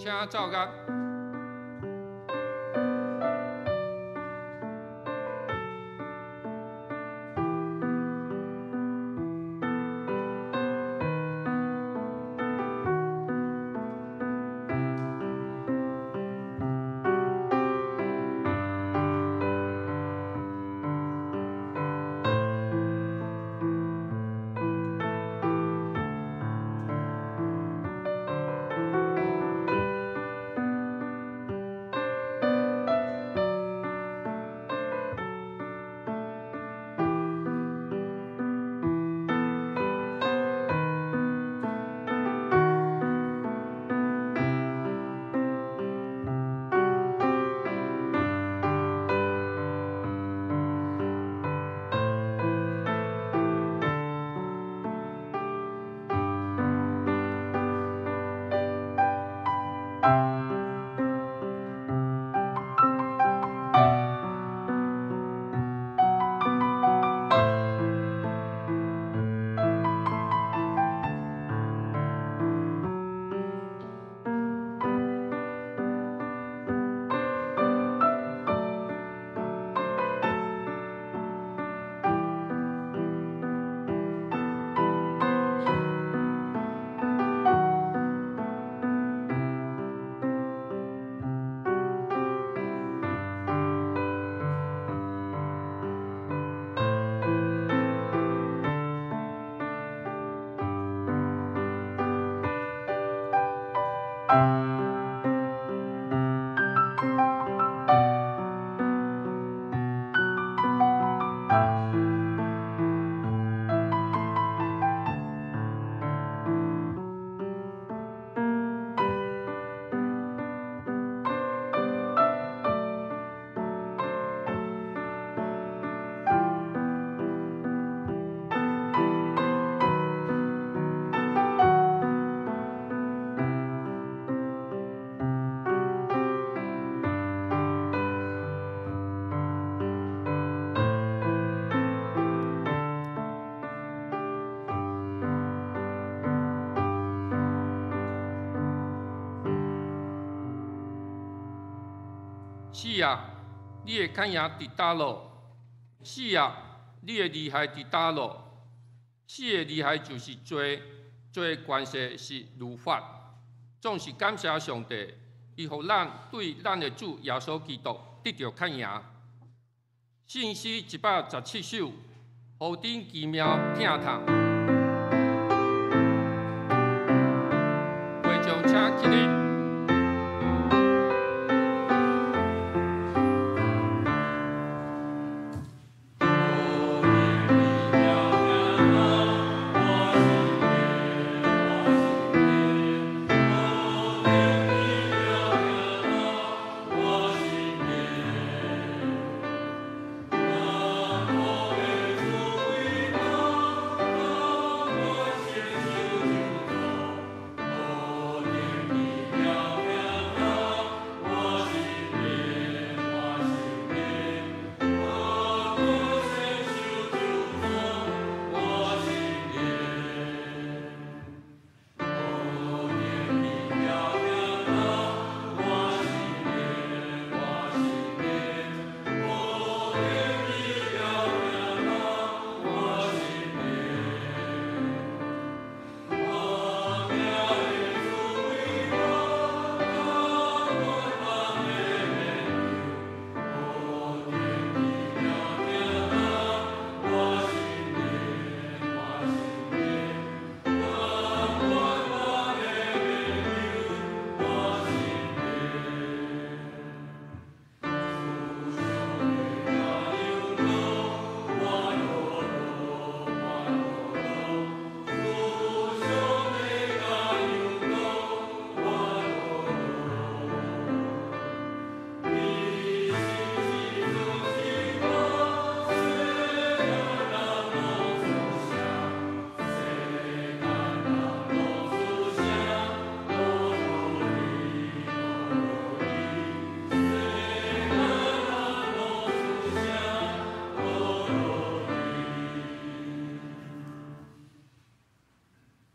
請奏樂。死啊！你的牽贏佇佗落？死啊！你的厲害佇佗落？死的厲害就是罪，罪的權勢是律法。總是感謝上帝，伊予咱對咱的主耶穌基督得著牽贏。聖詩117首，何等奇妙疼痛！會眾請起立。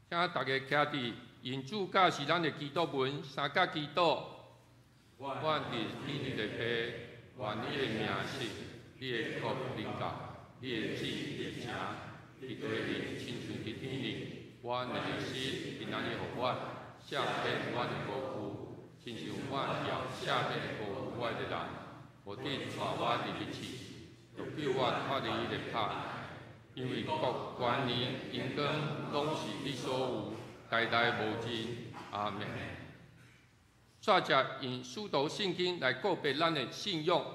請大家徛佇用主教示咱的祈禱文，相佮祈禱。阮佇天頂的父，願你的名聖，你的國臨到，你的旨意成，佇地裡親像佇天頂。阮的日食今仔日予阮，赦免阮的過去，親像阮也赦免過去阮的人，無得帶阮入去試，著救阮脫離彼个歹。因為國權能榮光攏是你所有，代代無盡。阿們。煞接用使徒信經來告白咱的信仰。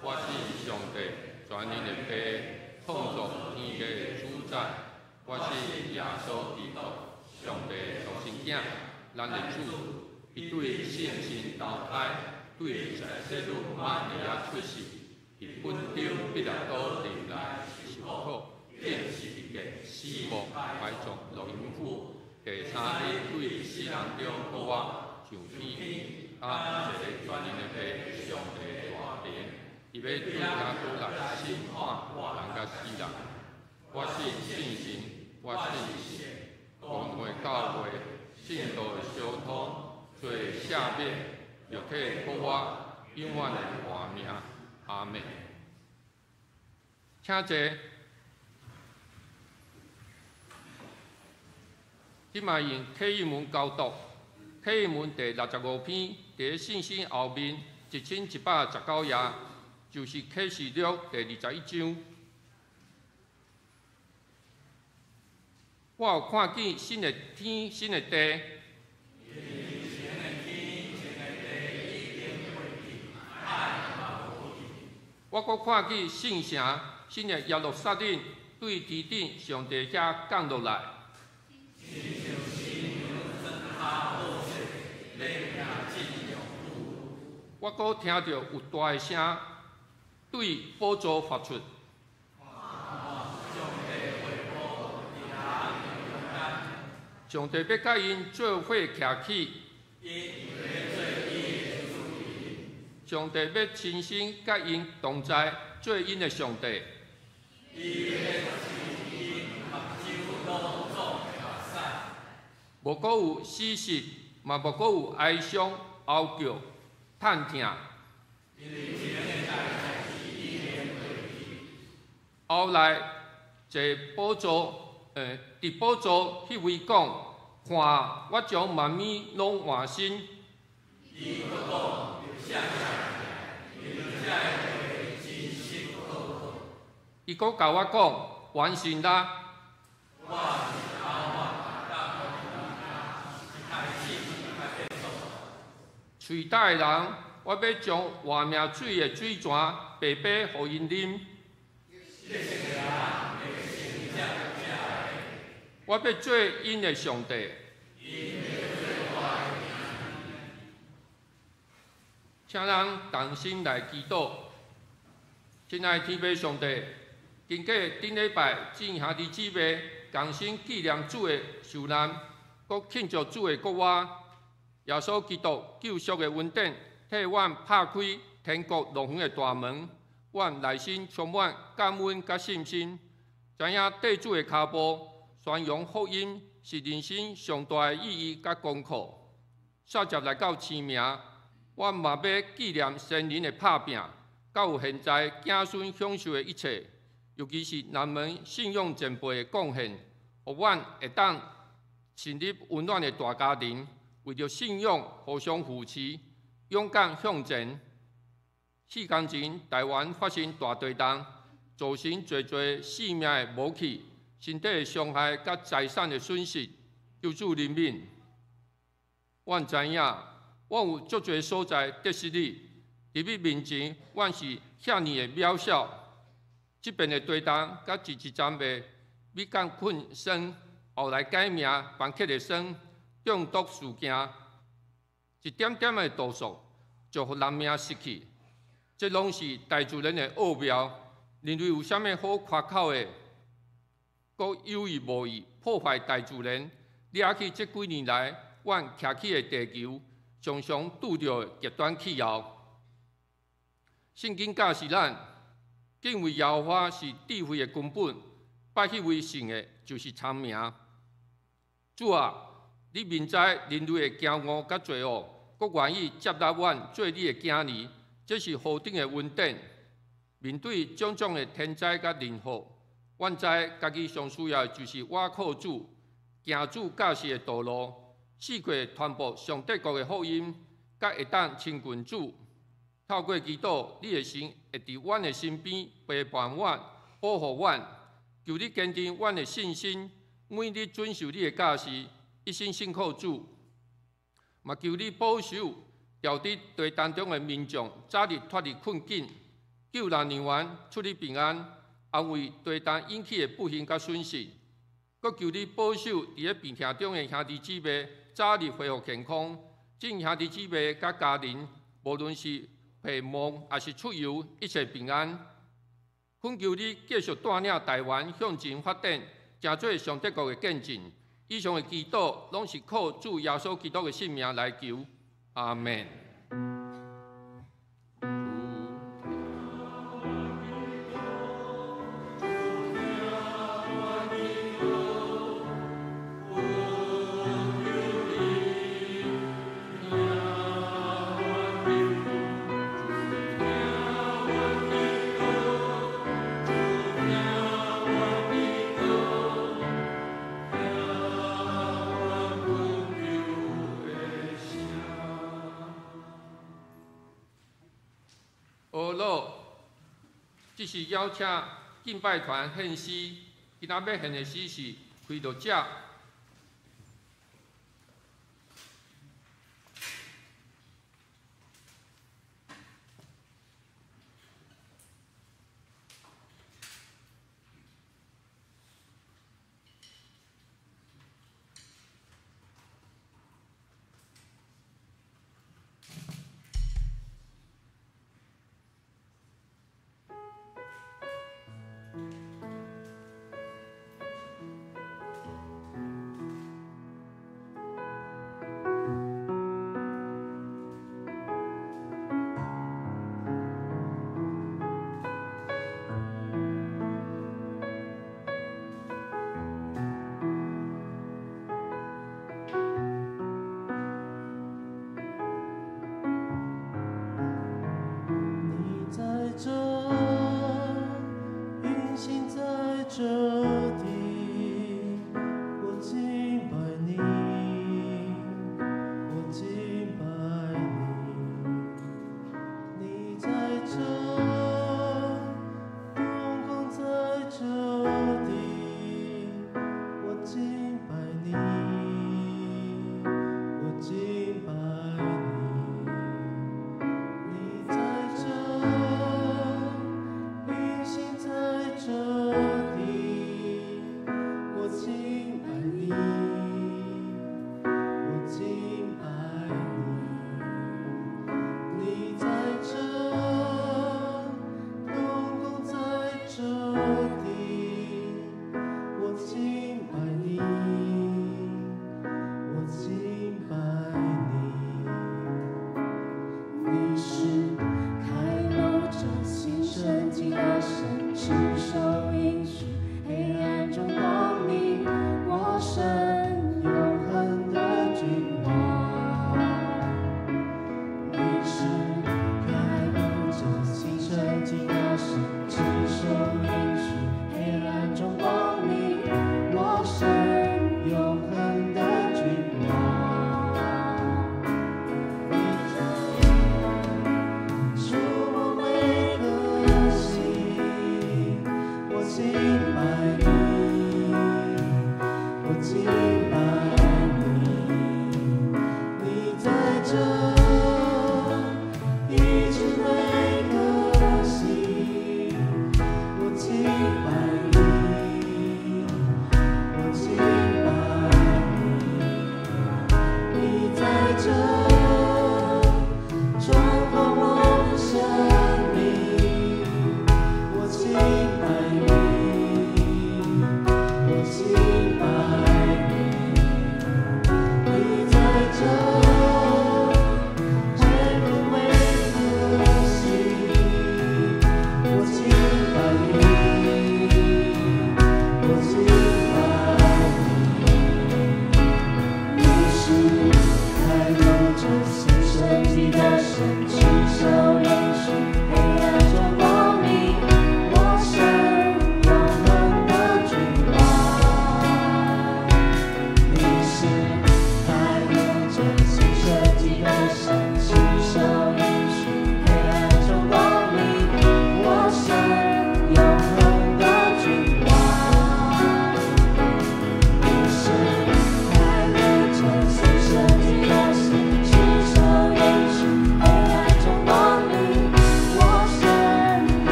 我信上帝，全能的父，創造天地的主宰。我信耶穌基督，上帝的獨生囝，咱的主。伊對聖神投胎，對洗女瑪利亞出世，佇本丟彼拉多臨來受苦，釘十字架，死亡，埋葬，落陰府。第三日對死人中復活，上天，啊，坐佇全能的父上帝大爿，伊欲對遐閣來審判活人佮死人。我信聖神，我信聖公會教會，聖徒的相通，罪赦免，肉體復活，永遠的活命。阿們。請坐。這擺用啟應文交讀，啟應文第65篇，佇信心後面1119頁，就是啟示錄第21章。我有看見新的天、新的地。我閣看見聖城，新的耶路撒冷，對天頂上帝遐降落來。我閣聽著有大的聲對寶座發出。上帝欲佮𪜶做伙徛起。上帝欲親身佮𪜶同在，做𪜶的上帝。無閣有死屍，嘛無閣有哀傷、哀叫、嘆疼。後來坐寶座，佇寶座彼位講：看，我將萬物攏換新。伊閣共我講：完成啦！喙焦的人，我欲將活命水的水泉白白予𪜶啉。我欲做𪜶的上帝。請咱同心來祈禱。親愛的天父上帝，經過頂禮拜眾兄弟姊妹同心紀念主的受難，閣慶祝主的復活，耶穌基督救贖的恩典，替阮拍開天國樂園的大門，阮內心充滿感恩佮信心，知影綴主的跤步，宣揚福音是人生上大的意義佮功課。煞接來到清明，阮嘛欲紀念先人的拍拚，佮有現在子孫享受的一切，尤其是南門信仰前輩的貢獻，予阮會當成立溫暖的大家庭，為著信仰互相扶持，勇敢向前。4工前，台灣發生大地動，造成濟濟性命的無去，身體的傷害佮財產的損失，求主憐憫。阮知影，阮有足濟所在得失你，佇你面前，阮是遐爾的渺小。這遍的地動佮一一站的米干困酸，後來改名番茄的酸中毒事件，一點點的毒素就予人命失去。這攏是大自然的奧妙，人類有啥物好誇口的？閣有意無意破壞大自然，掠去這幾年來，阮徛起的地球常常拄著極端氣候。聖經教示咱，敬畏耶和華是智慧的根本，拜彼位聖的，就是聰明。主啊，你明知人類的驕傲佮罪惡，閣願意接納阮做你的囝兒，這是何等的恩典！面對種種的天災佮人禍，阮知家己上需要的就是倚靠主，行主教示的道路，四界傳播上帝國的福音，佮會當親近主。透過祈禱，你的神會佇阮的身邊陪伴阮、保護阮。求你堅定阮的信心，每日遵守你的教示，一心信靠主。嘛求你保守牢佇地當中的民眾，早日脫離困境，救難人員出入平安，安慰地震引起的不幸佮損失。閣求你保守佇咧病痛中的兄弟姊妹，早日恢復健康。祝兄弟姊妹佮家人，無論是避亡抑是出遊，一切平安。懇求你繼續帶領台灣向前發展，成做上帝國的見證。以上的祈禱，攏是靠主耶穌基督的聖名來求。阿們。好了，這是邀請敬拜團獻詩，今仔欲獻的詩是《開樂者》。你在這，運行在這地，我敬拜你，我敬拜你。你在這，動工在這地，我敬拜你，我敬拜你。你在這，運行在這地，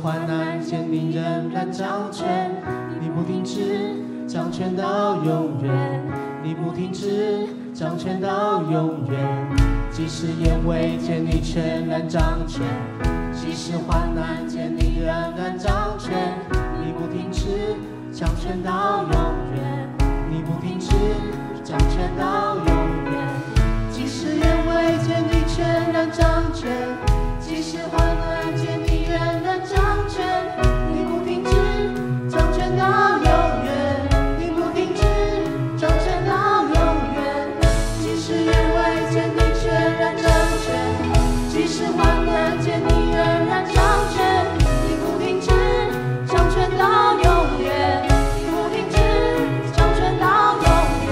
患難間，你仍然掌權，你不停止，掌權到永遠，你不停止，掌權到永遠。即使眼未見，你全然掌權；即使患難間，你仍然掌權，你不停止，掌權到永遠，你不停止，掌權到永遠。即使眼未見，你全然掌權；即使患難間，你仍然掌權，你不停止，掌權到永遠，你不停止，掌權到永遠。即使眼未見，你全然掌權；即使患難間，你仍然掌權，你不停止，掌權到永遠，你不停止，掌權到永遠。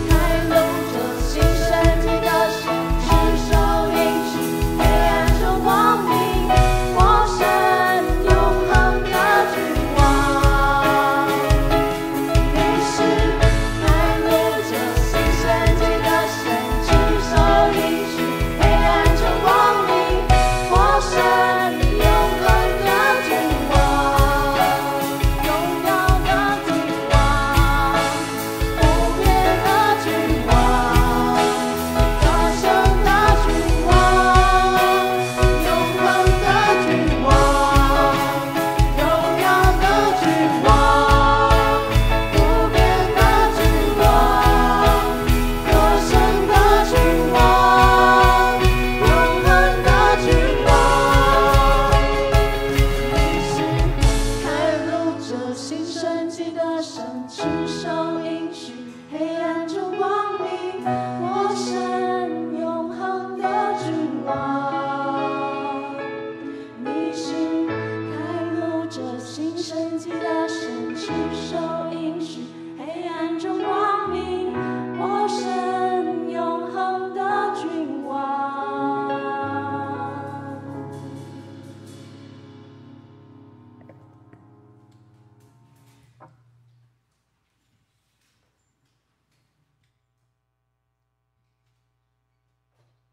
開路者新生機的神，持守應許，黑暗中光明，我神永恆的君王。你是開路者新生機的神，持守應許，黑暗中光明，我神永恆的君王，榮耀的君王，不變的君王，得勝的君王，永恆的君王，榮耀的君王，不變的君王，得勝的君王，永恆的君王。你是開路者新生機的神，持守應許，黑暗中光明，我神永恆的君王。你是開路者新生機的神，持守應許，黑暗中光明，我神永恆的君王。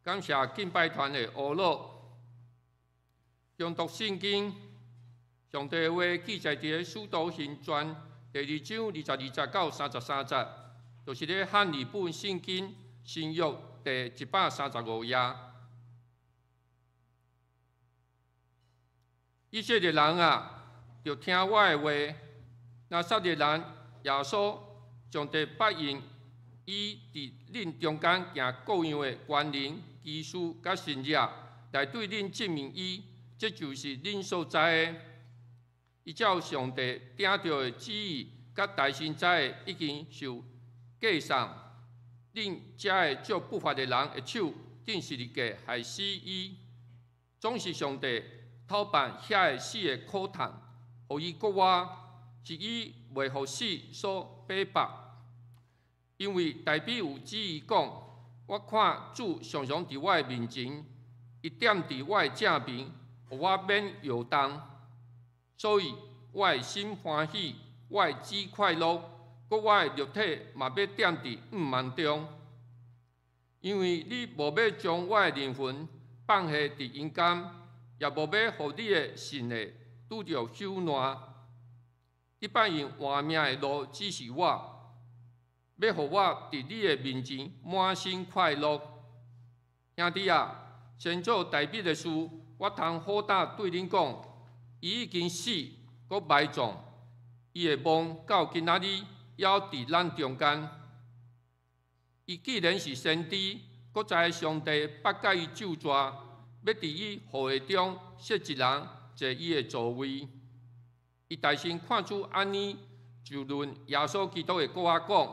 感謝敬拜團的學樂，誦讀聖經，上帝的話記載佇個《使徒行傳》第二章22節到33節，就是咧漢語本聖經新約第135頁。以色列人啊，著聽我的話，拿撒勒人耶穌上帝捌用伊佇恁中間行各樣的權能、奇事佮神蹟，來對恁證明伊，這就是恁所知的。伊照上帝定著的旨意，佮大先知的已經受計算，恁遮的照不法的人的手，釘十字架害死伊。總是上帝討辦遐个死的苦痛，予伊復活，是伊袂予死所逼迫。因為大衛有旨意講：我看主常常佇我的面前，伊踮佇我的正邊，予我免搖動。所以我的心歡喜，我的志快樂，閣我的肉體嘛欲踮佇向望中。因為你無欲將我的靈魂放下佇陰間，也無欲予你的聖的拄著朽爛。你捌用活命的路指示我，欲予我佇你的面前滿心快樂。兄弟啊，先祖大衛的事，我通好膽對恁講，伊已經死，閣埋葬，伊的墓到今仔日猶佇咱中間。伊既然是先知，閣知上帝捌佮伊咒詛，欲佇伊後裔中設一人坐伊的座位。伊大聲看出按呢，就論耶穌基督的國仔講，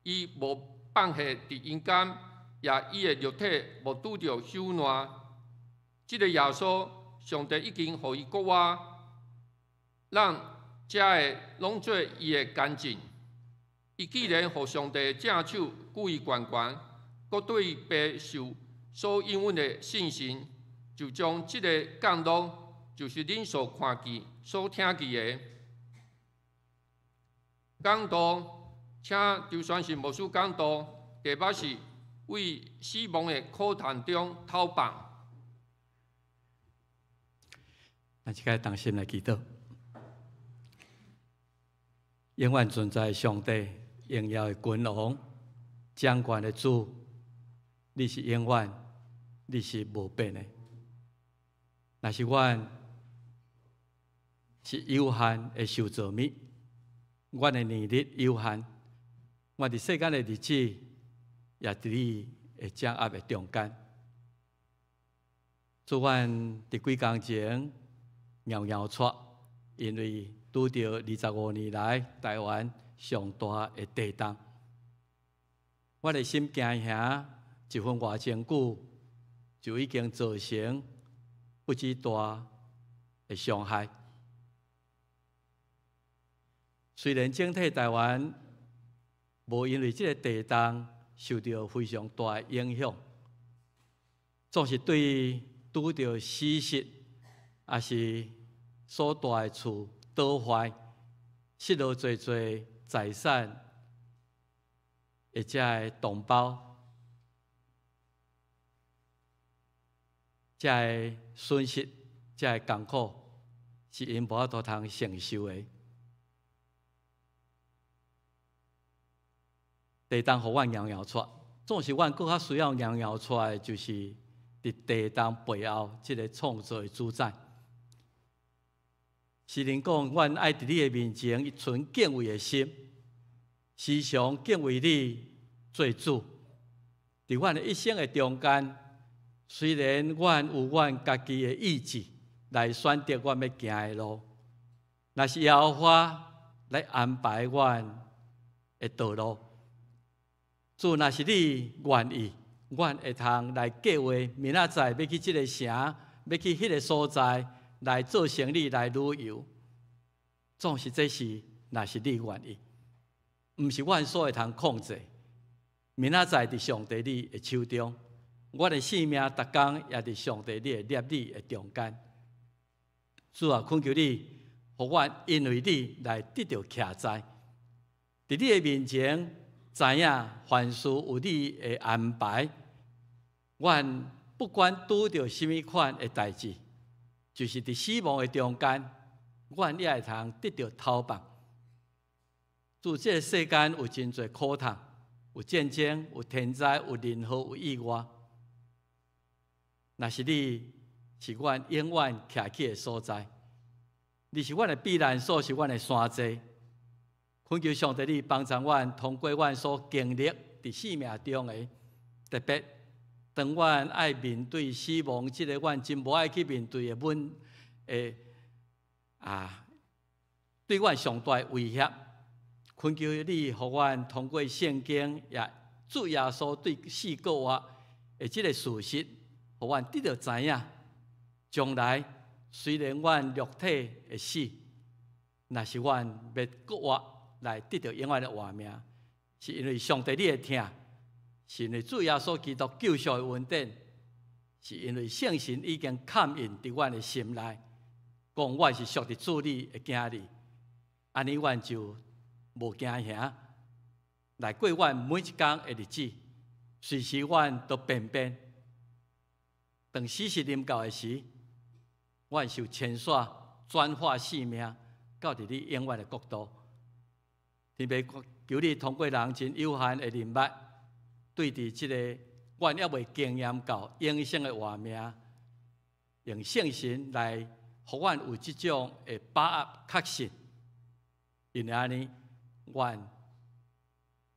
伊無放下佇陰間，也伊的肉體無拄著朽爛。這个耶穌，上帝已經予伊復活，咱遮的攏做伊的見證。伊既然予上帝正手舉伊懸懸，閣對伊爸受所應允的信心，就將這个降落，就是恁所看見、所聽見的。講道，請周宣信牧師講道，題目是為死亡的苦難中逃放。咱一齊同心來祈禱。永遠存在上帝，榮耀的君王，掌權的主，你是永遠，你是無變的。若是阮是有限的受造物，阮的年日有限，阮佇世間的日子也佇你的掌握的中間。主，阮佇幾工前搖搖掣，因為拄著25年來台灣上大的地動，我的心驚嚇，一分外鐘久就已經造成不止大的傷害。雖然整體台灣無因為這个地動受著非常大的影響，總是對拄著死屍，抑是所蹛的厝倒壞，失落濟濟財產的這个同胞，這个損失，這个艱苦，是𪜶無法度通承受的。地動予阮搖搖掣，總是阮閣較需要搖搖掣的，就是佇地動背後這个創造的主宰。詩人講，阮愛佇你的面前存敬畏的心，時常敬畏你做主。佇阮的一生的中間，雖然阮有阮家己的意志來選擇阮欲行的路，若是耶和華來安排阮的道路。主，若是你願意，阮會通來計劃明仔載欲去這个城，欲去彼个所在來做生意、來旅遊。總是這是，若是你願意，毋是阮所會通控制。明仔載佇上帝你的手中，阮的性命逐工也佇上帝你的攝理的中間。主啊，懇求你，予阮因為你來得著徛在，佇你的面前，知影凡事有你的安排。阮不管拄著啥物款的代誌，就是佇死亡的中間，阮也會通得著透放。主，這个世間有真濟苦痛，有戰爭，有天災，有人禍，有意外。若是你是阮永遠徛起的所在，你是阮的避難所，是阮的山寨。懇求上帝，你幫助阮通過阮所經歷佇生命中的，特別當阮愛面對死亡，這个阮真無愛去面對的問的啊，對阮上大的威脅。懇求你，予阮通過聖經，也主耶穌對死復活的這个事實，予阮得著知影，將來雖然阮肉體會死，若是阮欲復活來得著永遠的活命，是因為上帝你的疼，是因為主耶穌基督救贖的恩典，是因為聖神已經蓋印佇阮的心內，講阮是屬佇主你的囝兒，按呢阮就無驚嚇，來過阮每一工的日子，隨時阮都便變。當死時臨到的時，阮受遷徙轉化性命，到佇你永遠的國度。特別求你通過人真有限的人脈，對佇這个阮猶未經驗到永生的活命，用聖神來予阮有這種的把握確信，因為按呢，阮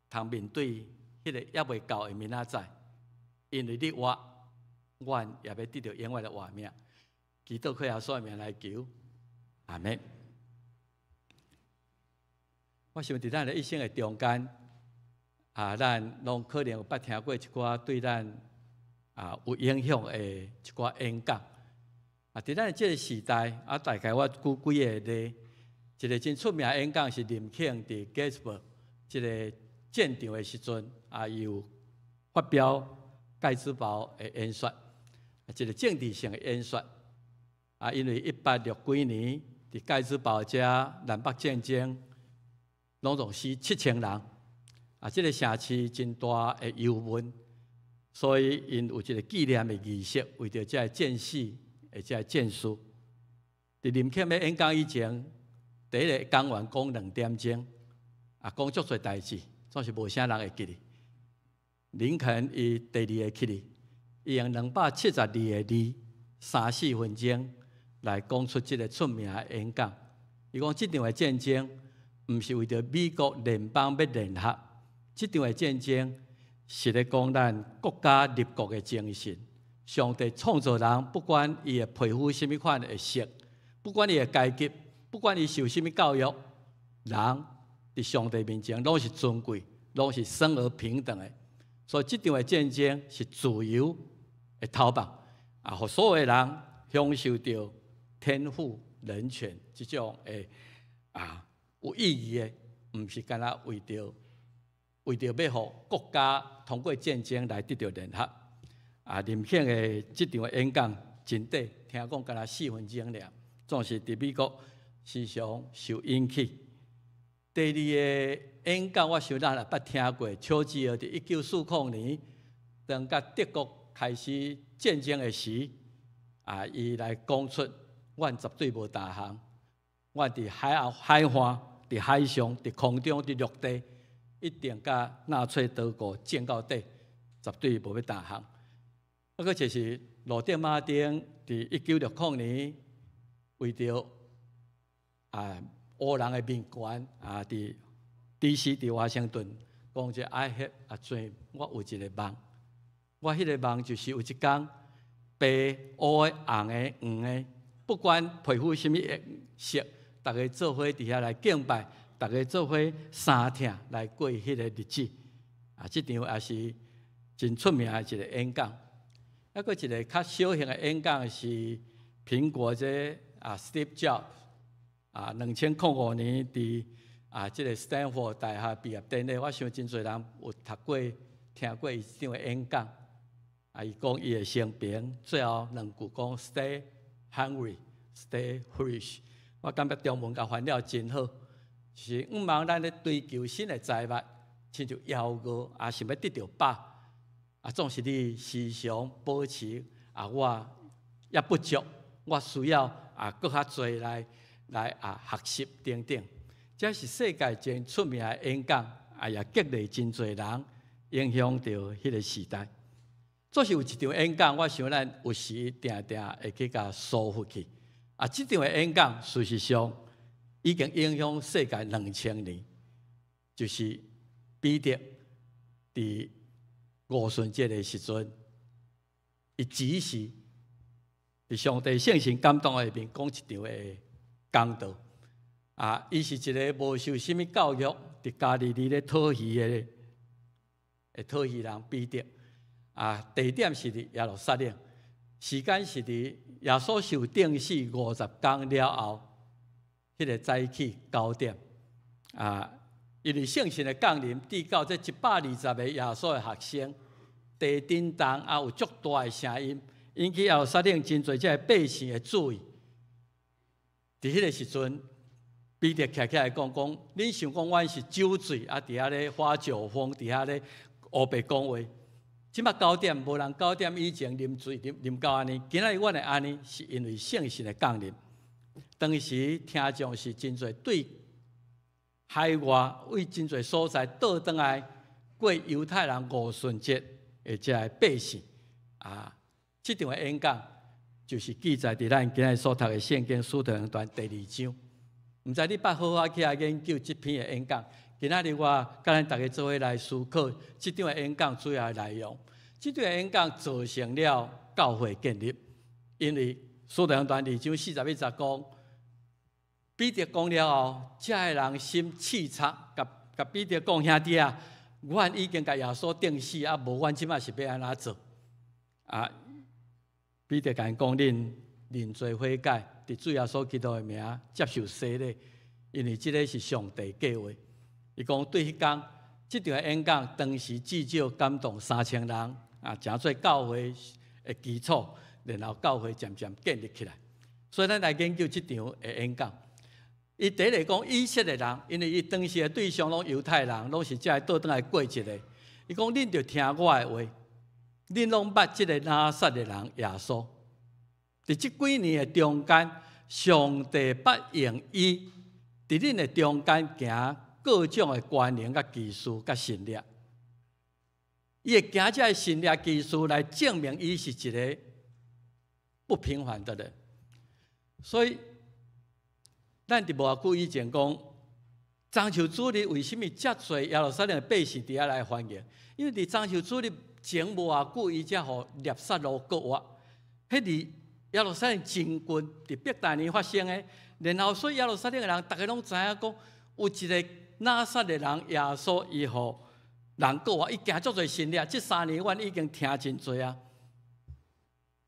通面對彼个猶未到的明仔載，因為你活，阮也欲得著永遠的活命。祈禱靠耶穌的名來求，阿們。我想佇咱的一生的中間，啊，咱攏可能有捌聽過一寡對咱啊有影響的一寡演講。啊，佇咱的這个時代，啊，大概我舉幾个例，一个真出名的演講是林肯佇 Gettysburg 這个戰場的時陣，啊，伊有發表蓋茲堡的演說，一个政治性的演說。啊，因為一八六幾年佇蓋茲堡遮南北戰爭，攏總死7000人，啊，這个城市真大的憂悶，所以𪜶有一个紀念的儀式，為著這个戰死的這个戰士。佇林肯欲演講以前，第一个講員講2點鐘，啊，講足濟代誌，總是無啥人會記得。林肯伊第二个起來，伊用272個字，三四分鐘來講出這个出名的演講。伊講這場的戰爭，毋是為著美國聯邦欲聯合，這場的戰爭是咧講咱國家立國的精神。上帝創造人，不管伊的皮膚啥物款的色，不管伊的階級，不管伊受啥物教育，人佇上帝面前攏是尊貴，攏是生而平等的。所以這場的戰爭是自由的頭目，啊，予所有的人享受著天賦人權這種的啊有意義的，毋是干焦為著欲予國家通過戰爭來得著聯合。啊，林肯的這場演講真短，聽講干焦4分鐘爾，總是佇美國時常受引起。第二个演講，我想咱也捌聽過，丘吉爾佇1940年，當佮德國開始戰爭的時，啊，伊來講出，阮絕對無投降，阮佇海海岸、佇海上、佇空中、佇陸地，一定佮納粹德國戰到底，絕對無欲投降。啊，閣就是路德馬丁佇1960年，為著啊烏人的民權啊，佇 D.C. 佇華盛頓講一个 I have a dream，我有一个夢，我彼个夢就是有一工白、烏的、紅的、黃的，不管皮膚啥物色，逐家做伙佇遐來敬拜，逐家做伙相疼來過彼个日子。啊，這場也是真出名的一个演講。抑閣一个較小型的演講是蘋果這啊，Steve Jobs 啊，2005年佇啊這个 Stanford 大學畢業典禮，我想真濟人有讀過、聽過伊這場的演講。啊，伊講伊的生平，最後兩句講 Stay hungry, stay foolish。我感覺中文共翻了真好，就是毋茫咱咧追求新的財物，親像枵餓，也想欲得著飽。啊，總是你時常保持啊，我猶不足，我需要啊，閣較濟來啊學習等等。這是世界真出名的演講，啊也激勵真濟人，影響著彼个時代。總是有一場演講，我想咱有時定定會去共疏忽去。啊，這場的演講事實上已經影響世界2000年，就是彼得佇五旬節的時陣，伊指示佇上帝聖神感動下面講一場的講道。啊，伊是一个無受啥物教育，佇加利利咧討魚的討魚人彼得。啊，地點是佇耶路撒冷，時間是佇耶穌受釘死50工了後，彼个早起9點。啊，因為聖神的降臨，直到這120個耶穌的學生，地震動啊，有足大的聲音，引起耶路撒冷真濟這个百姓的注意。佇彼个時陣，彼得徛起來講講，恁想講阮是酒醉啊，佇遐咧發酒瘋，佇遐咧烏白講話。這擺九點無人九點以前啉醉啉啉到按呢，今仔日阮會按呢，是因為聖神的降臨。當時聽眾是真濟對海外為真濟所在倒轉來過猶太人五旬節的這个百姓啊，這場的演講就是記載佇咱今仔日所讀的聖經《使徒行傳》第二章。毋知你捌好好起來研究這篇的演講？今仔日我共咱逐家做伙來思考這場的演講主要的內容。這場的演講造成了教會建立，因為《使徒行傳》2章41節講，彼得講了後，遮的人心刺插，共共彼得講兄弟啊，阮已經共耶穌釘死啊，無阮這擺是欲按怎做？啊，彼得共𪜶講，恁認罪悔改，佇主耶穌基督的名接受洗禮，因為這个是上帝計劃。伊講對彼工，這場演講當時至少感動3000人啊，成做教會的基礎，然後教會漸漸建立起來。所以咱來研究這場的演講。伊第一个講以色列人，因為伊當時的對象攏猶太人，攏是這个倒轉來過節的。伊講恁著聽我的話，恁攏捌這个拿撒勒人耶穌。佇這幾年的中間，上帝捌用伊佇恁的中間行各種的權能佮奇事佮神蹟。伊會行這个神蹟奇事來證明伊是一个不平凡的人。所以，咱佇無偌久以前講，棕樹主日為啥物遮濟耶路撒冷的百姓佇遐來歡迎？因為佇棕樹主日前無偌久，伊才予拉撒路復活。彼離耶路撒冷真近，佇伯大尼發生的。然後，所以耶路撒冷的人，逐家攏知影講，有一个拿撒勒人耶穌，伊予人復活，伊行足濟神蹟。這3年，阮已經聽真濟啊。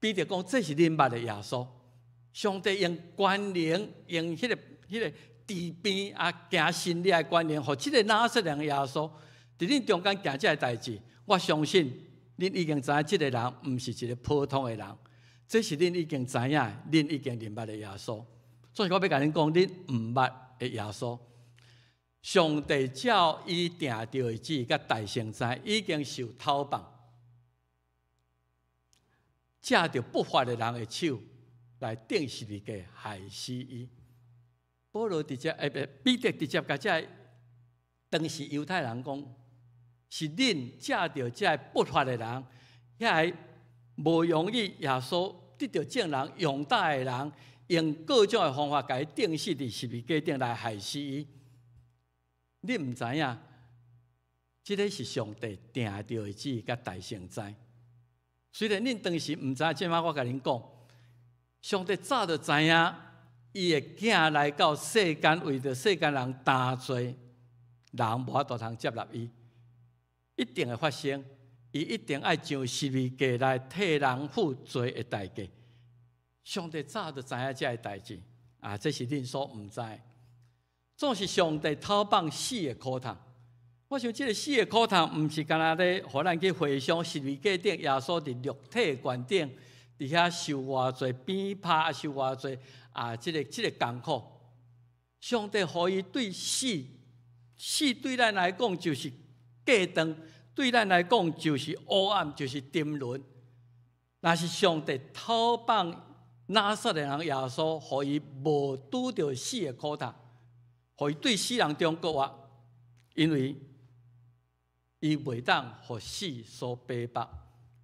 彼得講，這是恁捌的耶穌。上帝用權能，用彼个治病啊，行神蹟的權能，予這个拿撒勒人耶穌佇恁中間行這个代誌。我相信恁已經知影，這个人毋是一个普通的人，這是恁已經知影、恁已經認捌的耶穌。所以我欲共恁講，恁毋捌的耶穌，上帝照伊定著的旨意佮大先知已經受敨放，藉著不法的人的手來釘十字架害死伊。保羅直接，欸，彼得直接共這个當時猶太人講，是恁藉著這个不法的人，遐个無容易耶穌得著眾人擁戴的人，用各種的方法共伊釘死佇十字架頂來害死伊。你毋知影，這个是上帝定著的旨意佮大先知。雖然恁當時毋知影，這擺我共恁講，上帝早就知影，伊的囝來到世間，為著世間人擔罪，人無法度通接納伊，一定會發生，伊一定愛上十字架來替人付罪的代價。上帝早就知影這个代誌，啊，這是恁所毋知。總是上帝敨放死的苦痛。我想這个死的苦痛，毋是干焦咧，予咱去回想十字架頂耶穌佇肉體懸頂，佇遐受偌濟鞭拍，受偌濟啊，這个艱苦。上帝予伊對死，死對咱來講就是隔斷，對咱來講就是黑暗，就是沉淪。若是上帝敨放拿撒勒人耶穌，予伊無拄著死的苦痛，予伊對死人中復活，因為伊袂當予死所逼迫，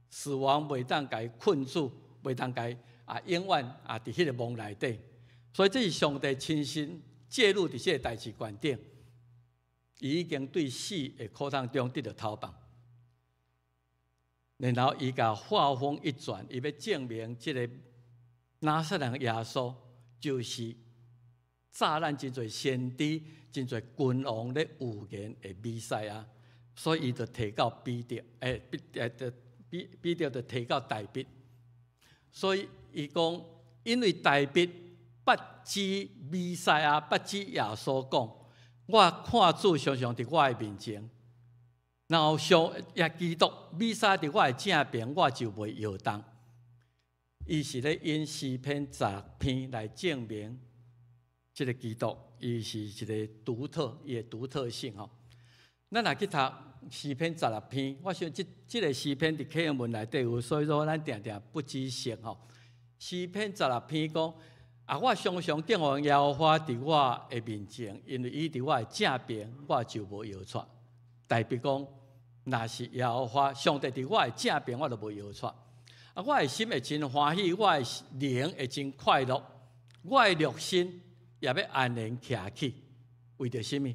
死亡袂當共伊困住，袂當共伊啊永遠啊佇彼个墓內底。所以這是上帝親身介入佇這个代誌懸頂，伊已經對死的苦痛中得著敨放。然後伊共話鋒一轉，伊欲證明這个拿撒勒人耶穌就是早咱真濟先知、真濟君王咧預言的彌賽亞，所以伊就提到彼得，欸，彼得就提到大衛，所以伊講，因為大衛捌指彌賽亞，捌指耶穌講，我看主常常佇我的面前，然後上耶基督彌賽亞佇我的正邊，我就袂搖動。伊是咧引詩篇16篇來證明這个基督，伊是一个獨特，伊的獨特性吼。咱若去讀詩篇十六篇，我想這个詩篇佇啟應文內底有，所以說咱定定不止熟吼。詩篇十六篇講啊，我常常敬奉耶和華佇我的面前，因為伊佇我的正邊，我就無搖掣。大衛講，若是耶和華上帝佇我的正邊，我就無搖掣。啊，我的心會真歡喜，我的靈會真快樂，我的肉身也欲安然徛起。為著啥物？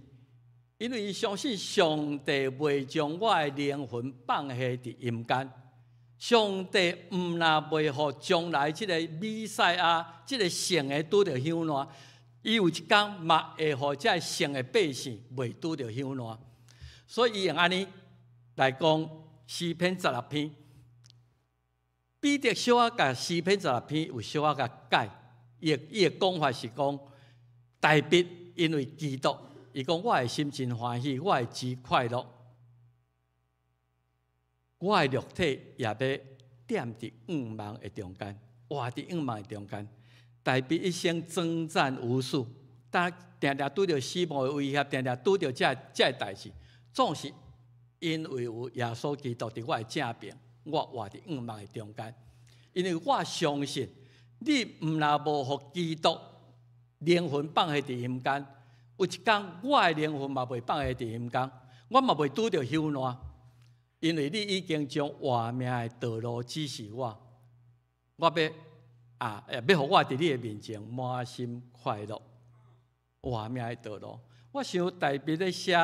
因為伊相信上帝袂將我的靈魂放下佇陰間，上帝毋但袂予將來這个彌賽亞、這个聖的拄著朽爛，伊有一工嘛會予這个聖的百姓袂拄著朽爛。所以伊用按呢來講詩篇十六篇，彼得小可共詩篇十六篇有小可共改，伊的講法是講，大衛因為基督，伊講我的心真歡喜，我的真快樂，我的肉體也欲踮佇向望的中間，活佇向望的中間。大衛一生征戰無數，但定定拄著死亡的威脅，定定拄著這个代誌，總是因為有耶穌基督佇我的正邊，我活佇向望的中間。因為我相信，你毋若無予基督靈魂放下佇陰間。有一工，我的靈魂嘛袂放下佇陰間，我嘛袂拄著朽爛，因為你已經將活命的道路指示我，我欲啊，欲予我佇你的面前滿心快樂。活命的道路，我想大衛咧寫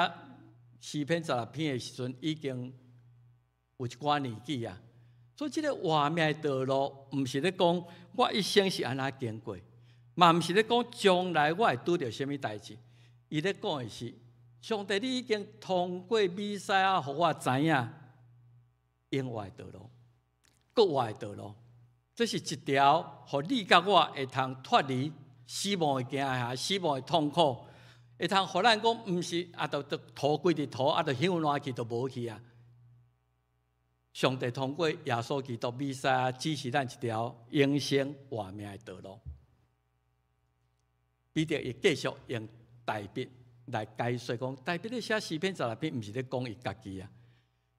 詩篇十六篇的時陣，已經有一寡年紀啊。所以這个活命的道路，毋是咧講我一生是按怎經過，嘛毋是咧講將來我會拄著啥物代誌。伊咧講的是，上帝你已經通過彌賽亞，予我知影永活的道路，閣活的道路。這是一條，予你佮我會通脫離死亡的驚嚇、死亡的痛苦，會通予咱講，毋是啊，就塗歸佇塗，啊，就朽爛去，就無去啊。上帝通過耶穌基督彌賽亞指示咱一條永生活命的道路。彼得伊繼續用大衛來解說講，大衛咧寫詩篇十六篇，毋是咧講伊家己啊。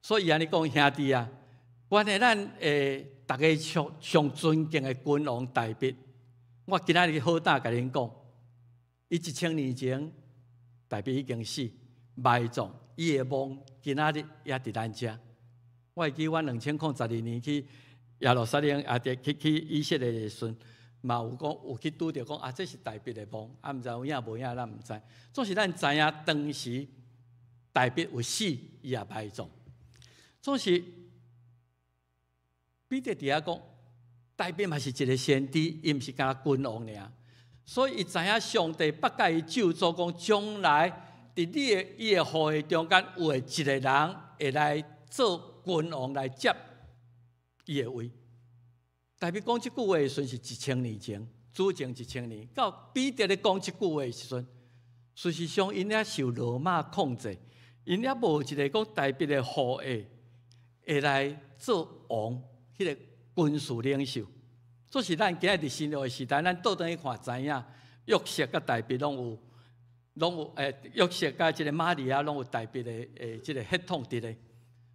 所以伊按呢講，兄弟啊，原來咱逐家上上尊敬的君王大衛，我今仔日好膽共恁講，伊1000年前大衛已經死，埋葬，伊的墓今仔日也佇咱遮。我會記阮2012年去耶路撒冷，啊，去以色列的時陣，嘛有講有去拄著講啊，這是大衛的墓，啊，毋知有影無影，咱毋知。總是咱知影當時大衛有死，伊也埋葬。總是彼得佇遐講，大衛嘛是一个先知，伊毋是干焦君王爾。所以伊知影上帝捌共伊咒詛講，將來佇你的伊的後裔中間有會一个人會來做君王來接伊的位。大衛講這句話的時陣是1000年前，主前一千年。到彼得咧講這句話的時陣，事實上𪜶也受羅馬控制，𪜶也無一个講大衛的後裔會來做王，彼个軍事領袖。這是咱今日佇新約的時代，咱倒轉去看知影，約瑟佮大衛攏有，攏有約瑟佮這个瑪利亞攏有大衛的這个血統佇咧。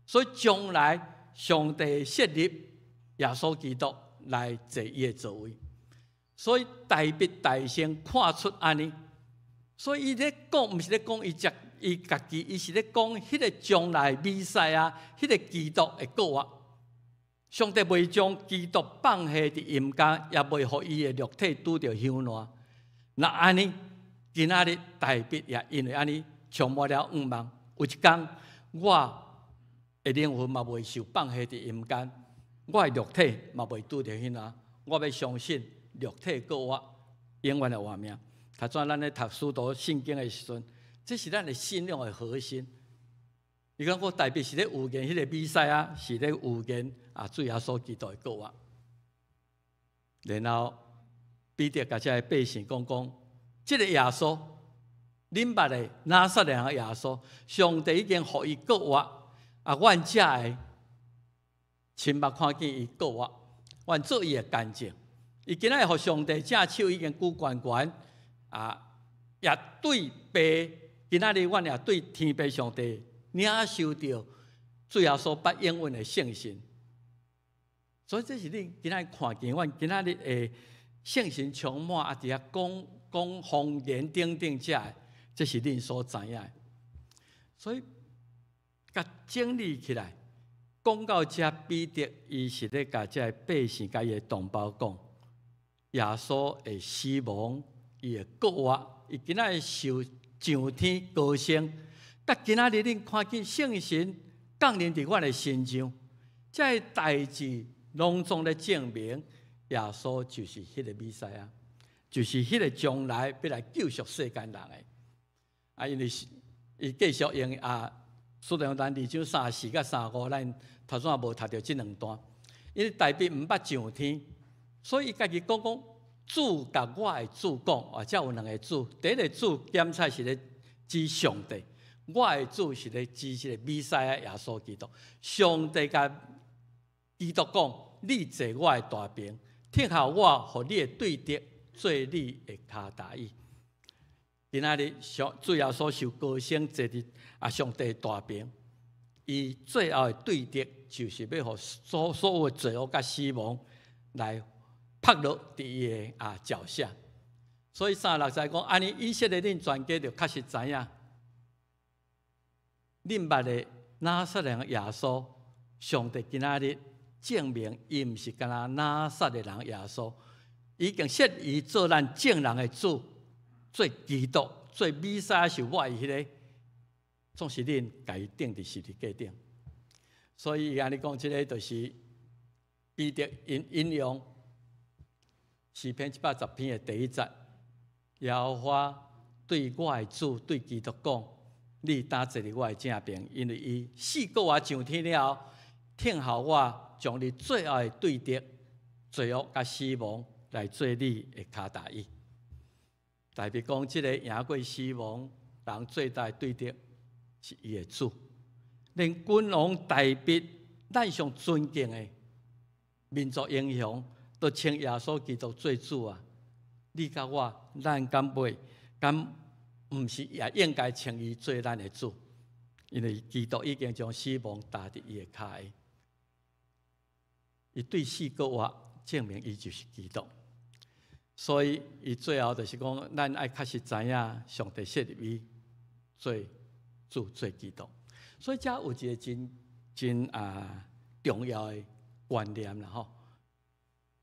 所以將來上帝設立耶穌基督來坐伊的座位，所以大衛大聲看出按呢，所以伊咧講毋是咧講伊家己，伊是咧講彼个將來彌賽亞，彼个基督會復活。上帝袂將基督放下佇陰間，也袂予伊的肉體拄著朽爛。若按呢，今仔日大衛也因為按呢充滿了向望。有一工，我的靈魂嘛袂受放下佇陰間，我的肉體嘛袂拄著朽爛。我欲相信肉體閣活，永遠的活命。頭先咱咧讀使徒信經的時陣，這是咱的信仰的核心。伊講我大衛是咧預言彼个彌賽亞，是咧預言啊，主耶穌基督的復活。然後彼得共這个百姓講講，這个耶穌，恁捌的拿撒勒人耶穌，上帝已經予伊復活，啊，阮遮的親目看見伊復活，阮做伊的見證。伊今仔日予上帝正手已經舉懸懸，啊，也對父，今仔日阮也對天父上帝領受著主耶穌捌應允的聖神。所以這是恁今仔日看見，阮今仔日的聖神充滿，啊，佇遐講講方言等等遮的，這是恁所知影的。所以，共整理起來，講到遮，彼得伊是咧共這个百姓、共伊的同胞講，耶穌的死亡，伊的復活，伊今仔日受上天高升，佮今仔日恁看見聖神降臨佇阮的身上，這个代誌攏總咧證明耶穌就是彼个彌賽亞，就是彼个將來欲來救贖世間人的。啊，因為是伊繼續用啊，使徒行傳二章34佮35，咱頭先也無讀著這兩段。因為大衛毋捌上天，所以伊家己講講主共我的主講，啊，遮有兩个主。第一个主檢菜是咧指上帝，我的主是咧指這个彌賽亞耶穌基督。上帝共基督講：你坐我的大爿，聽候我，予你的對敵做你的跤踏椅。今仔日上主耶穌受高升坐佇啊上帝大爿，伊最後的對敵就是欲予所有的罪惡佮死亡來拍落佇伊的啊腳下。所以36節講，按呢以色列恁全家就確實知影，恁捌的拿撒勒人耶穌，上帝今仔日證明伊毋是干焦拿撒勒人耶穌，已經設伊做咱眾人的主，做基督，做彌賽亞受抹的彼个，總是恁共伊釘佇十字架頂。所以伊按呢講，這个就是彼得引用詩篇110篇的第一節。耶和華對我的主，對基督講：你當坐佇我的正爿，因為伊四個活上天了後，聽候我將你最後的對敵罪惡佮死亡來做你的跤踏椅。代表講，這个贏過死亡人最大的對敵是伊的主。連君王大衛，咱上尊敬的民族英雄，都稱耶穌基督做主啊！你佮我，咱敢袂？敢毋是也應該稱伊做咱的主？因為基督已經將死亡踏佇伊的跤下，伊對死閣活，證明伊就是基督。所以，伊最後就是講，咱愛確實知影上帝設立伊做主、做基督。所以，遮有一个真真重要的觀念啦吼。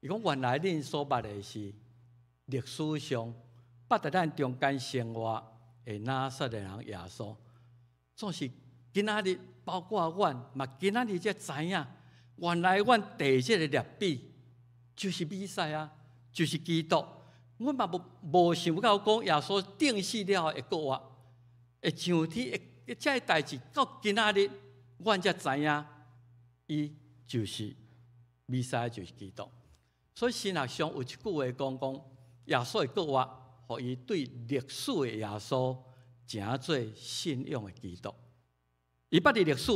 伊講原來恁所捌的是歷史上捌佇咱中間生活的拿撒勒人耶穌，總是今仔日包括阮嘛，今仔日才知影，原來阮提這个拉比就是彌賽亞，就是基督。阮嘛無無想到講耶穌釘死了後會復活，會上天，會這个代誌到今仔日，阮才知影，伊就是彌賽亞，就是基督。所以神學上有一句話講講，耶穌的復活，予伊對歷史的耶穌成做信仰的基督。伊捌佇歷史，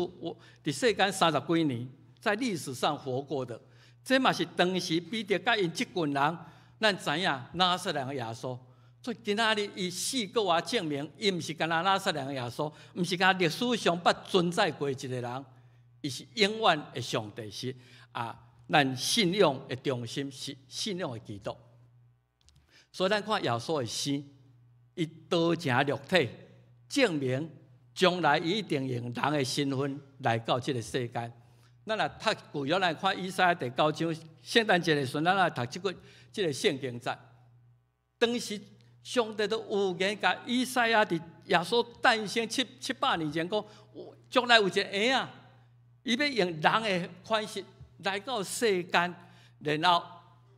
佇世間三十幾年，在歷史上活過的，這嘛是當時彼得佮𪜶這群人，咱知影拿撒勒人耶穌。所以今仔日伊死閣活證明，伊毋是干焦拿撒勒人耶穌，毋是干焦歷史上捌存在過一個人，伊是永遠的上帝，是啊，咱信仰的中心是信仰的基督。所以咱看耶穌的死，伊道成肉體，證明將來伊一定用人的身份來到這个世間。咱若讀舊約來看以賽亞第九章，聖誕節的時陣，咱來讀這个聖經節。當時上帝都預言共以賽亞佇耶穌誕生700年前講，將來有一个嬰仔，伊欲用人的款式來到世間，然後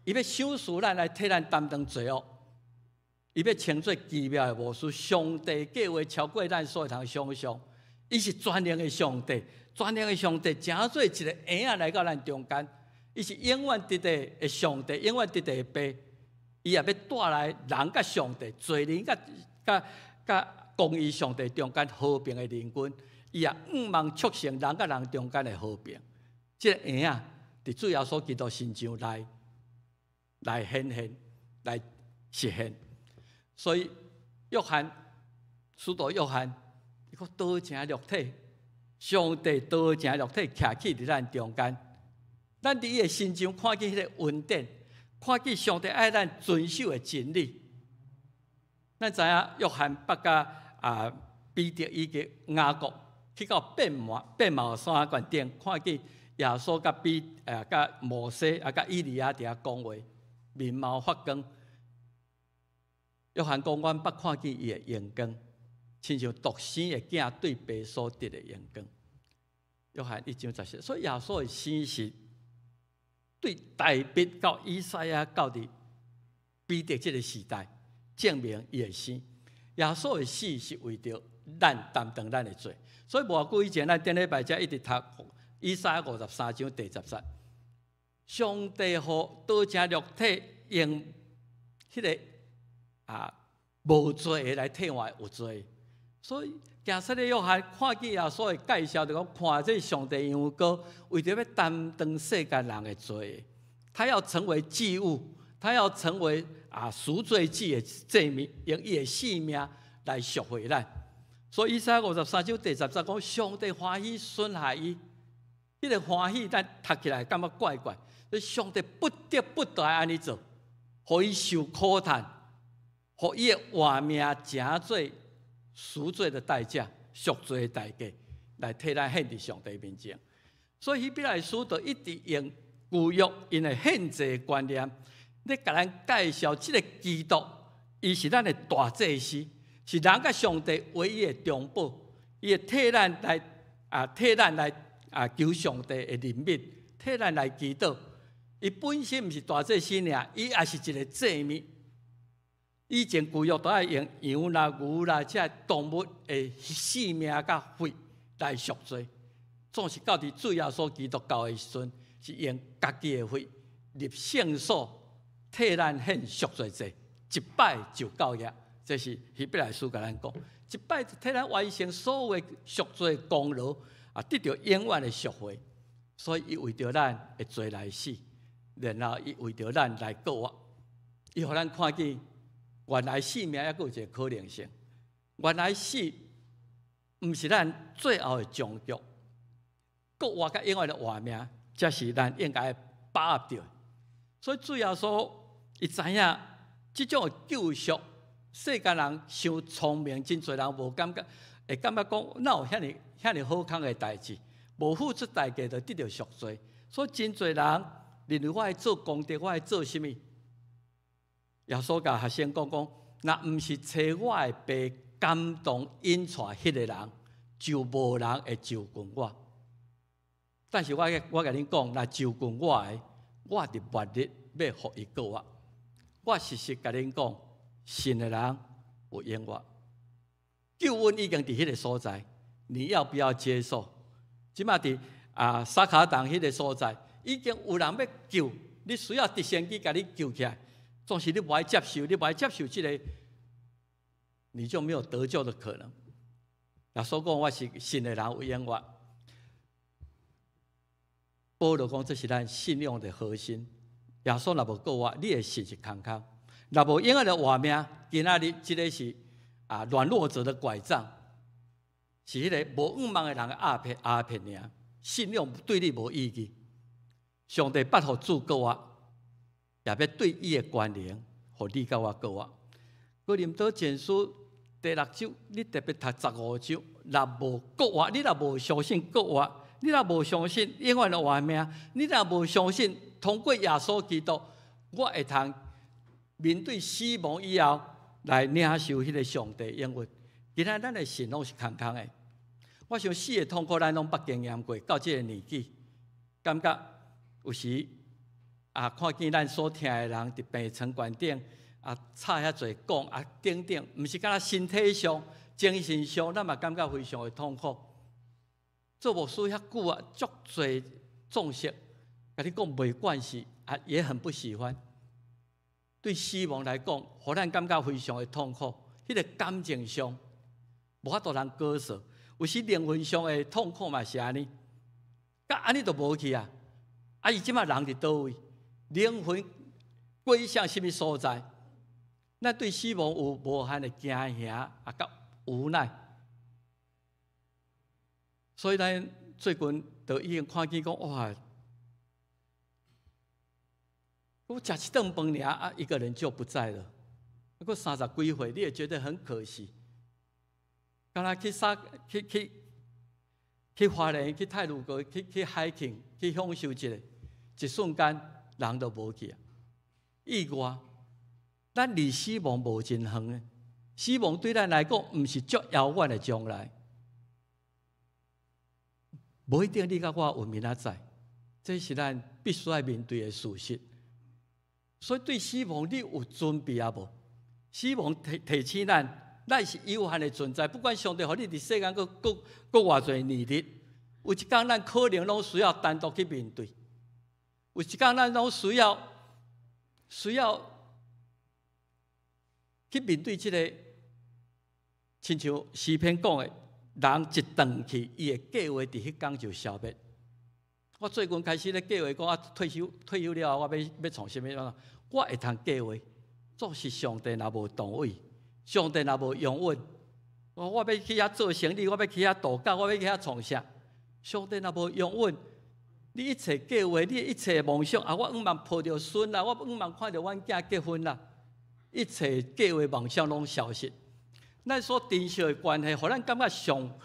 伊欲賞賜咱來替咱擔當罪惡，伊欲稱做奇妙的謀士，上帝計劃超過咱所會通想象，伊是全能的上帝，全能的上帝成做一个嬰仔來到咱中間，伊是永遠佇咧的上帝，永遠佇咧的父，伊也欲帶來人佮上帝、罪人佮佮佮公義上帝中間和平的聯軍，伊也向望促成人佮人中間的和平。這个嬰仔佇主耶穌基督身上來顯現、來實現。所以約翰，使徒約翰，伊講道成肉體，上帝道成肉體，徛起佇咱中間，咱佇伊的身上看見彼个恩典，看見上帝愛咱遵守的真理。咱知影約翰捌佮彼得以及雅各去到變貌山懸頂，看見耶穌佮佮摩西啊佮以利亞佇遐講話，面貌發光。約翰講，阮捌看見伊的榮光，親像獨生的囝對爸所得的榮光。約翰1章14，所以耶穌的死是對大衛到以賽亞到佇彼得這个時代，證明伊的死。耶穌的死是為著咱擔當咱的罪，所以無偌久以前，咱頂禮拜才一直讀以賽亞53章第10節，上帝予道成肉體用彼个無罪的來替換有罪，所以行洗禮約翰看見耶穌的介紹，就講看這上帝羊羔，為著欲擔當世間人的罪，他要成為祭物，他要成為贖罪祭的祭物，用伊的性命來贖回咱。所以以賽亞53章第10節講，上帝歡喜損害伊，彼个歡喜咱讀起來感覺怪怪，上帝不得不得按呢做，予伊受苦難。予伊的活命成做贖罪的代價，贖罪的代價，來替咱獻佇上帝面前。所以希伯來書就一直用舊約𪜶的獻祭觀念，咧共咱介紹這个基督，伊是咱的大祭司，是人佮上帝唯一的中保，伊會替咱來啊，替咱來啊求上帝的憐憫，替咱來祈禱。伊本身毋是大祭司爾，伊也是一个祭物。以前舊約都愛用羊啦、牛啦，這動物的性命佮血來贖罪。總是到佇主耶穌基督到的時陣，是用家己的血入聖所，替咱獻贖罪祭，一擺就夠額。這是希伯來書共咱講，一擺就替咱完成所有的贖罪功勞，啊，得著永遠的贖回。所以伊為著咱的罪來死，然後伊為著咱來復活，伊予咱看見原來生命猶閣有一個可能性。原來死毋是咱最後的終局，復活佮永遠的活命，才是咱應該把握著。所以主耶穌伊知影這種的救贖，世間人傷聰明，真濟人無感覺，會感覺講哪有遐爾遐爾好康的代誌，無付出代價就得著贖罪。所以真濟人認為我愛做功德，我愛做啥物？耶穌共學生講講，若毋是揣我的爸感動引帶彼个人，就無人會就近我。但是我共恁講，若就近我的，我佇末日欲予伊復活。我實實共恁講，信的人有永活。救恩已經佇彼个所在，你要不要接受？這馬佇啊薩卡當彼个所在，已經有人欲救，你需要直升機共你救起來。總是你無愛接受，你無愛接受這个，你就沒有得救的可能。耶穌講，我是信的人有永活。保羅講，這是咱信仰的核心。耶穌若無復活，你的信是空空；若無永遠的活命，今仔日這个是啊軟弱者的拐杖，是彼个無向望的人的鴉片鴉片爾。信仰對你無意義。上帝捌予主復活，也欲對伊的權能，予你佮我復活。哥林多前書第六章，你特別讀15章，若無復活，你若無相信復活，你若無相信永遠的活命，你若無相信通過耶穌基督，我會通面對死亡以後來領受彼个上帝應允。今仔咱的信攏是空空的。我想死的痛苦，咱攏捌經驗過，到這个年紀，感覺有時啊，看見咱所疼的人佇病床懸頂啊，吵遐濟講啊，等等，毋是干焦身體上、精神上，咱嘛感覺非常的痛苦。做牧師遐久啊，足濟眾生，共你講袂慣勢，啊，也很不喜歡。對死亡來講，予咱感覺非常的痛苦。彼个感情上無法度通割捨，有時靈魂上的痛苦嘛是按呢，佮按呢就無去啊。啊，伊這馬人佇佗位？靈魂歸向啥物所在？咱對死亡有無限的驚嚇啊，佮無奈。所以咱最近就已經看見講，哇！我食一頓飯爾啊，一個人就不在了。閣三十幾歲，你會覺得很可惜。敢若去啥去去去花蓮、去太魯閣、去去 hiking、去享受一下，一瞬間人就無去啊！意外，咱離死亡無真遠的，死亡對咱來講，毋是足遙遠的將來。無一定你佮我有明仔載，這是咱必須愛面對的事實。所以對死亡，你有準備抑無？死亡提提醒咱，咱是有限的存在。不管上帝予你佇世間閣閣閣偌濟年日，有一工咱可能攏需要單獨去面對。有一工咱攏需要需要去面對這个，親像詩篇講的，人一轉去，伊的計劃佇彼工就消滅。我最近開始咧計劃講啊，退休退休了後，我欲欲創啥物？我會通計劃，總是上帝若無同意，上帝若無容允，我我欲去遐做生意，我欲去遐度假，我欲去遐創啥？上帝若無容允，你一切計劃，你一切夢想啊，我向望抱著孫啦，我向望看著阮囝結婚啦。一切計劃夢想攏消失。咱所珍惜的關係，予咱感覺上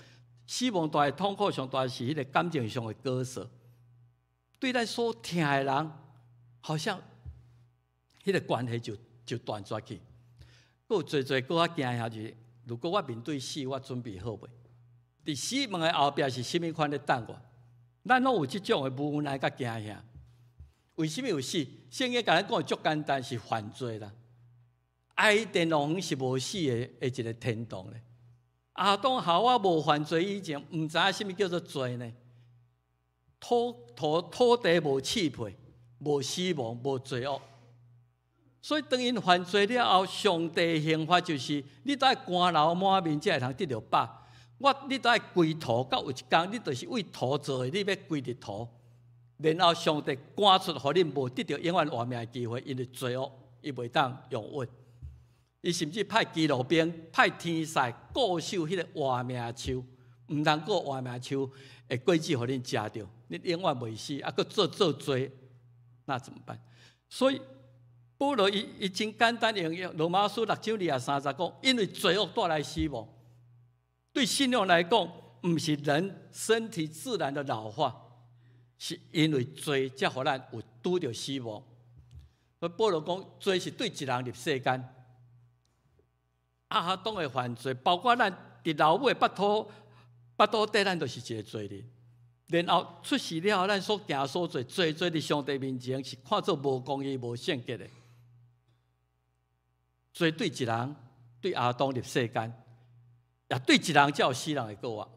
死亡大的痛苦，上大是彼个感情上的割捨。對咱所疼的人，好像彼个關係就斷絕去。閣有濟濟閣較驚嚇就是，如果我面對死，我準備好未？佇死亡的後壁是啥物款咧等我？咱攏有這種的無奈佮驚嚇。為啥物有死？聖經共咱講的足簡單，是犯罪啦。伊甸樂園是無死的一个天堂咧。亞當夏娃無犯罪以前，毋知影啥物叫做罪呢？土地無刺皮，無死亡，無罪惡。所以當𪜶犯罪了後，上帝刑罰就是你都愛乾流滿面，才會通得著飽。你都愛歸土，到有一工你就是為土做的，你欲歸佇土。然後上帝趕出，予恁無得著永遠活命的機會，因為罪惡，伊袂當容忍。伊甚至派基路伯，派天使固守彼个活命樹，毋通閣活命樹的果子予恁食著，你永遠袂死，啊，閣做罪，那怎麼辦？所以保羅伊真簡單用羅馬書6章23節講，因為罪惡帶來死亡。對信仰來講，毋是人身體自然的老化，是因為罪才予咱有拄著死亡。所以保羅講，罪是對一人入世間。亞當的犯罪，包括咱佇老母的腹肚底，咱就是一个罪人。然後出世了後，咱所行所做，濟濟佇上帝面前是看做無公義、無聖潔的。罪對一人，對亞當入世間，也對一人才有死人的復活。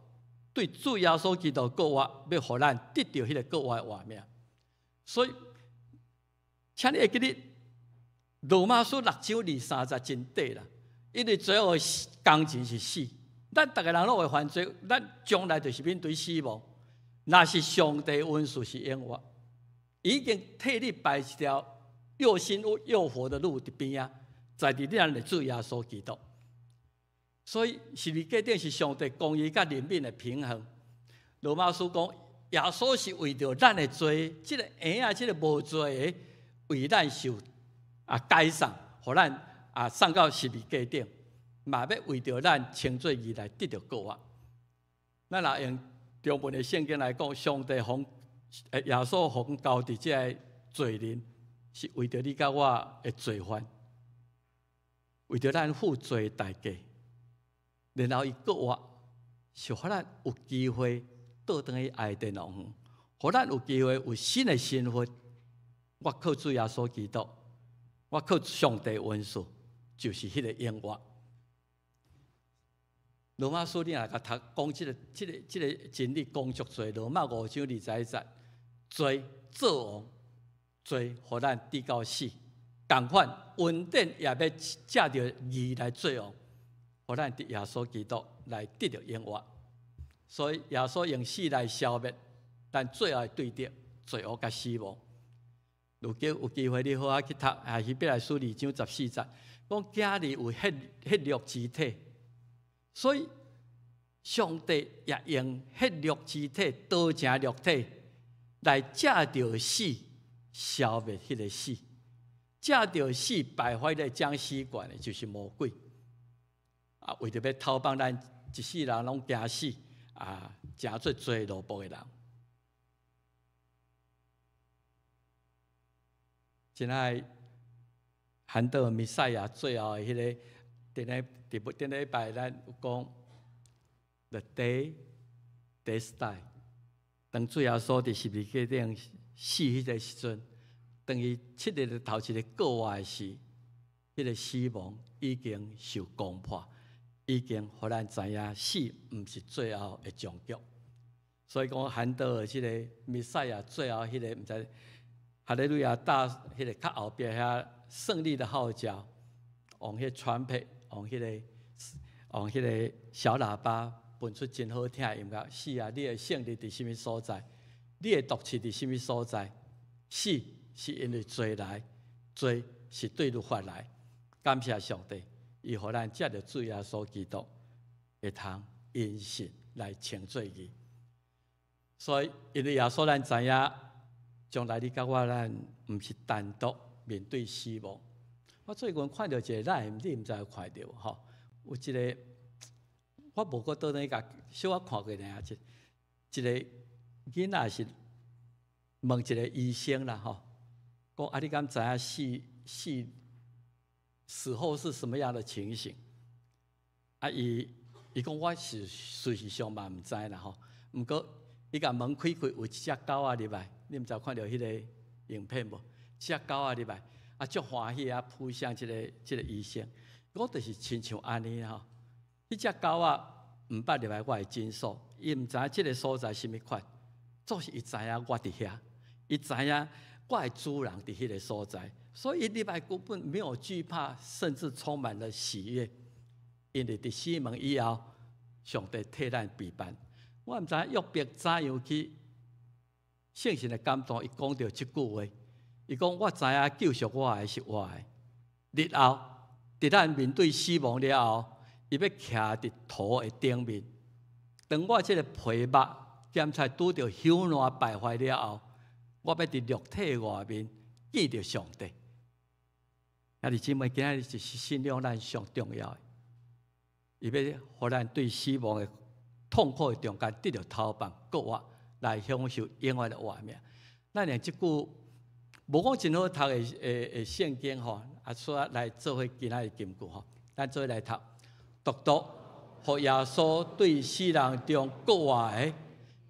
對主耶穌基督復活，欲予咱得著彼个復活的活命。所以，請你會記得，羅馬書六章二三節真短啦。因為罪惡的工錢是死，咱逐个人攏會犯罪，咱將來就是面對死亡。若是上帝恩賜是永活，已經替你排一條又新又活的路佇邊仔，在佇咱的主耶穌基督。所以十字架頂是上帝公義佮憐憫的平衡。羅馬書講，耶穌是為著咱的罪，這个嬰仔，這个無罪的，為咱受解送，予咱送到十字架頂，嘛欲為著咱稱做義來得著復活。咱若用中文的聖經來講，上帝予耶穌予交佇這个罪人，是為著你佮我的罪犯，為著咱付罪代價，然後伊復活，是予咱有機會倒轉去伊甸樂園，予咱有機會有新的身份。我靠主耶穌基督，我靠上帝恩賜，就是彼个永活。羅馬書你若共讀講這個真理講足濟，羅馬5章21節，罪做王，罪予咱得到死，仝款恩典也欲藉著義來做王，予咱佇耶穌基督來得著永活。所以耶穌用死來消滅咱最後的對敵，罪惡佮死亡。如果有機會，你好好去讀希伯來書2章14節，講囝兒有血血肉之體，所以上帝也用血肉之體、道成肉體來藉著死消滅彼个死，藉著死敗壞咧掌死權的，就是魔鬼。為著欲偷放咱一世人攏驚死，成做罪奴僕的人。真愛罕德爾彌賽亞最後的彼个，頂咧佇頂禮拜咱有講，The day death die。當主耶穌佇十字架頂死彼个時陣，當伊七日的頭一个復活的時，彼个死亡已經受攻破，已經予咱知影死毋是最後的終局。所以講罕德爾這个彌賽亞最後彼个毋知。哈利路亞！打彼个較後壁遐勝利的號角，用彼 trumpet，用彼个小喇叭，放出真好聽的音樂。死啊！你的勝利佇啥物所在？你的毒刺佇啥物所在？死是因為罪來，罪是對律法來。感謝上帝，伊予咱藉著主耶穌基督，會通因信來稱做義。所以，因為耶穌，咱知影。將來你佮我，咱毋是單獨面對死亡。我最近看著一个，咱你毋知有看著無吼？有一个，我無閣倒轉共小可看過爾，一個囡仔是問一個醫生啦吼，講啊，你敢知影死後是什麼樣的情形？啊，伊講我是事實上嘛毋知啦吼。毋過伊共門開開，有一隻狗仔入來，你毋知有看著彼個影片無？一隻狗仔入來，啊，足歡喜啊，撲向這個醫生。我就是親像按呢吼，彼隻狗仔毋捌入來我的診所，伊毋知影這個所在啥物款，總是伊知影我佇遐，伊知影我的主人佇彼個所在，所以伊入來根本沒有懼怕，甚至充滿了喜悅。因為佇死亡以後，上帝替咱備辦。我毋知影約伯怎樣去聖神的感動，伊講著這句話。伊講我知影救贖我的是活的。日後，佇咱面對死亡了後，伊欲徛佇塗的頂面。當我這個皮肉檢查拄著朽爛敗壞了後，我欲佇肉體外面見著上帝。兄弟姊妹，今仔日就是信仰咱上重要的。伊欲予咱對死亡的痛苦的中間得著頭放復活，來享受永遠的活命。咱連這句無講真好讀的聖經吼，啊，煞來做伙今仔日金句吼，咱做伙來讀。獨獨予耶穌對死人中復活的，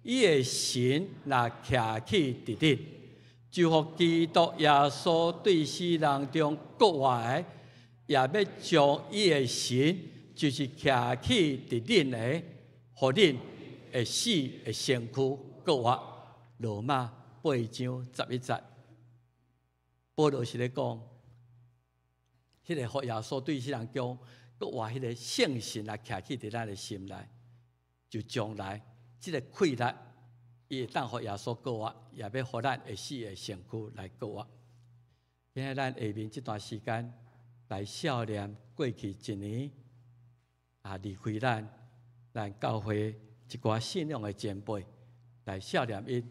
伊的神若徛起佇恁，就予基督耶穌對死人中復活的，也欲將伊的神，就是徛起佇恁的，予恁會死的身軀復活。羅馬8章11節，保羅是咧講，彼個予耶穌對死人中復活，彼個聖神啊，徛起佇咱的心內，就將來這個氣力，伊會當予耶穌復活，也欲予咱會死的身軀來復活。今仔咱下面這段時間來數念過去一年啊，離開咱，咱教會一寡信仰的前輩來數念𪜶，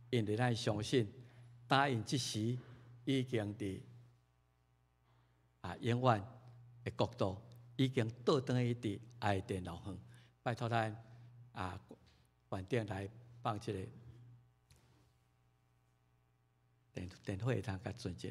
因為咱相信，答應這時已經佇啊永遠的國度，已經倒轉去佇愛的殿樂園。拜託咱啊，館長來放這個電火會當較準者。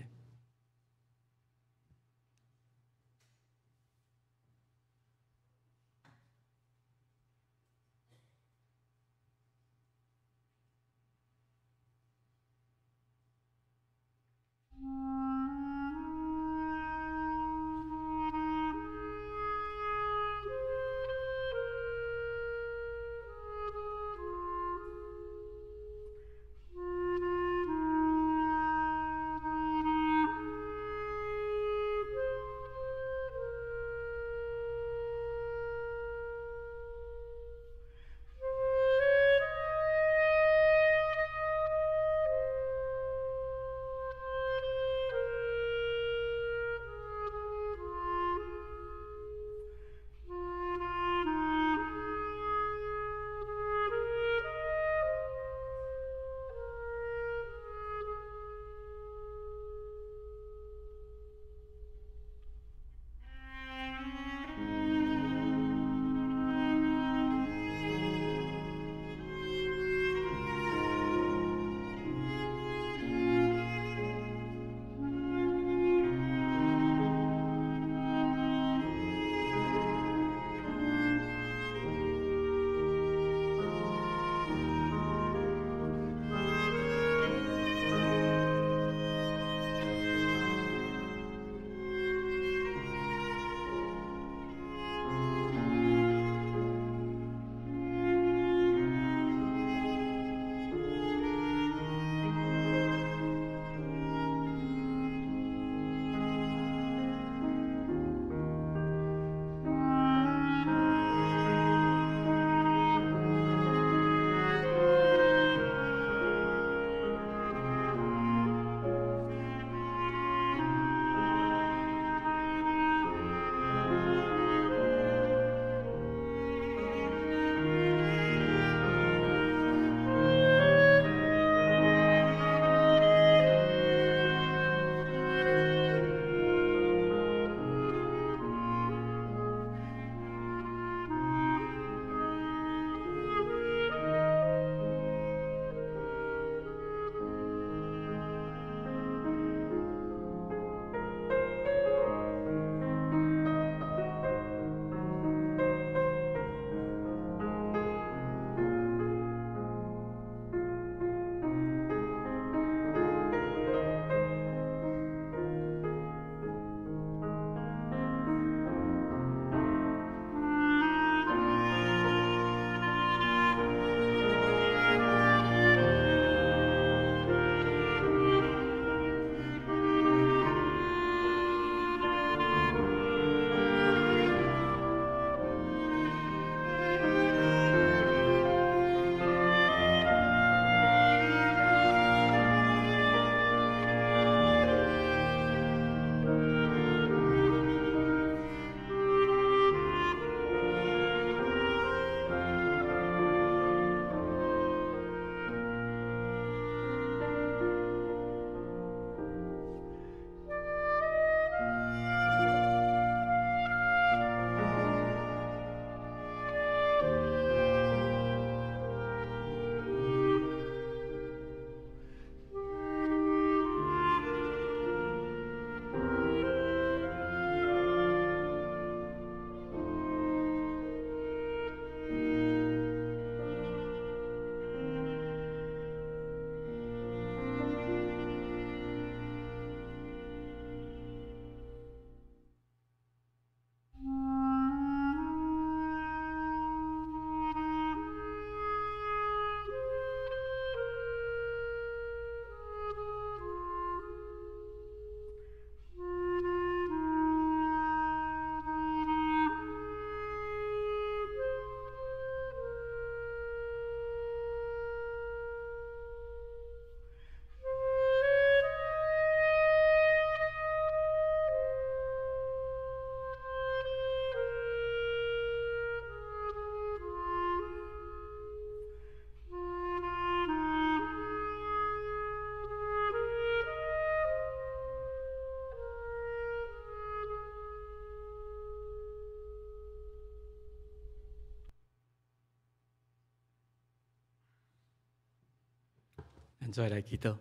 做來祈禱。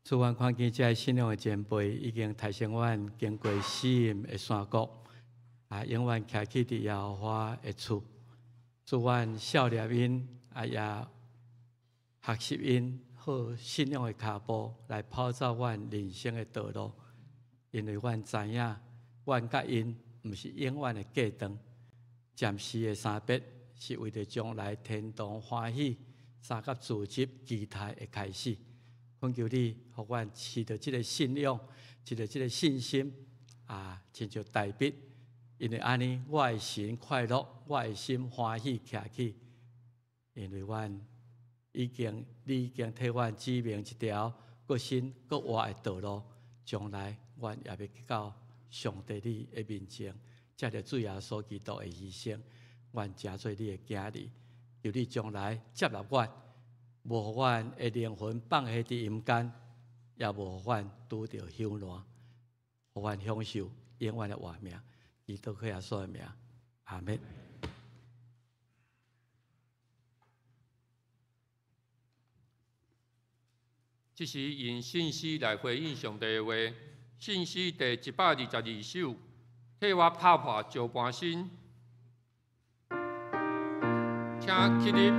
主，阮看見這信仰的前輩已經提醒阮經過死蔭的山谷，啊，永遠徛起佇耶和華的厝。主，阮效法𪜶，啊，也學習𪜶好信仰的跤步來跑走阮人生的道路。因為阮知影，阮佮𪜶毋是永遠的隔斷，暫時的相別，是為著將來天堂歡喜、三甲聚集期待的開始。懇求你，予阮持著這个信仰，持著這个信心，啊，親像大衛，因為按呢，我的神快樂，我的心歡喜徛起，因為阮已經，你已經替阮指明一條閣新閣活的道路，將來阮也欲去到上帝你的面前，藉著主耶穌基督的犧牲，阮成做你的囝兒，求你將來接納阮。無予阮的靈魂放下佇陰間，也無予阮拄著休難，予阮享受永遠的活命。祈禱靠耶穌的名，阿們。這是用信詩來回應上帝的話。信詩第122首，替我拍破石盤心，請起立。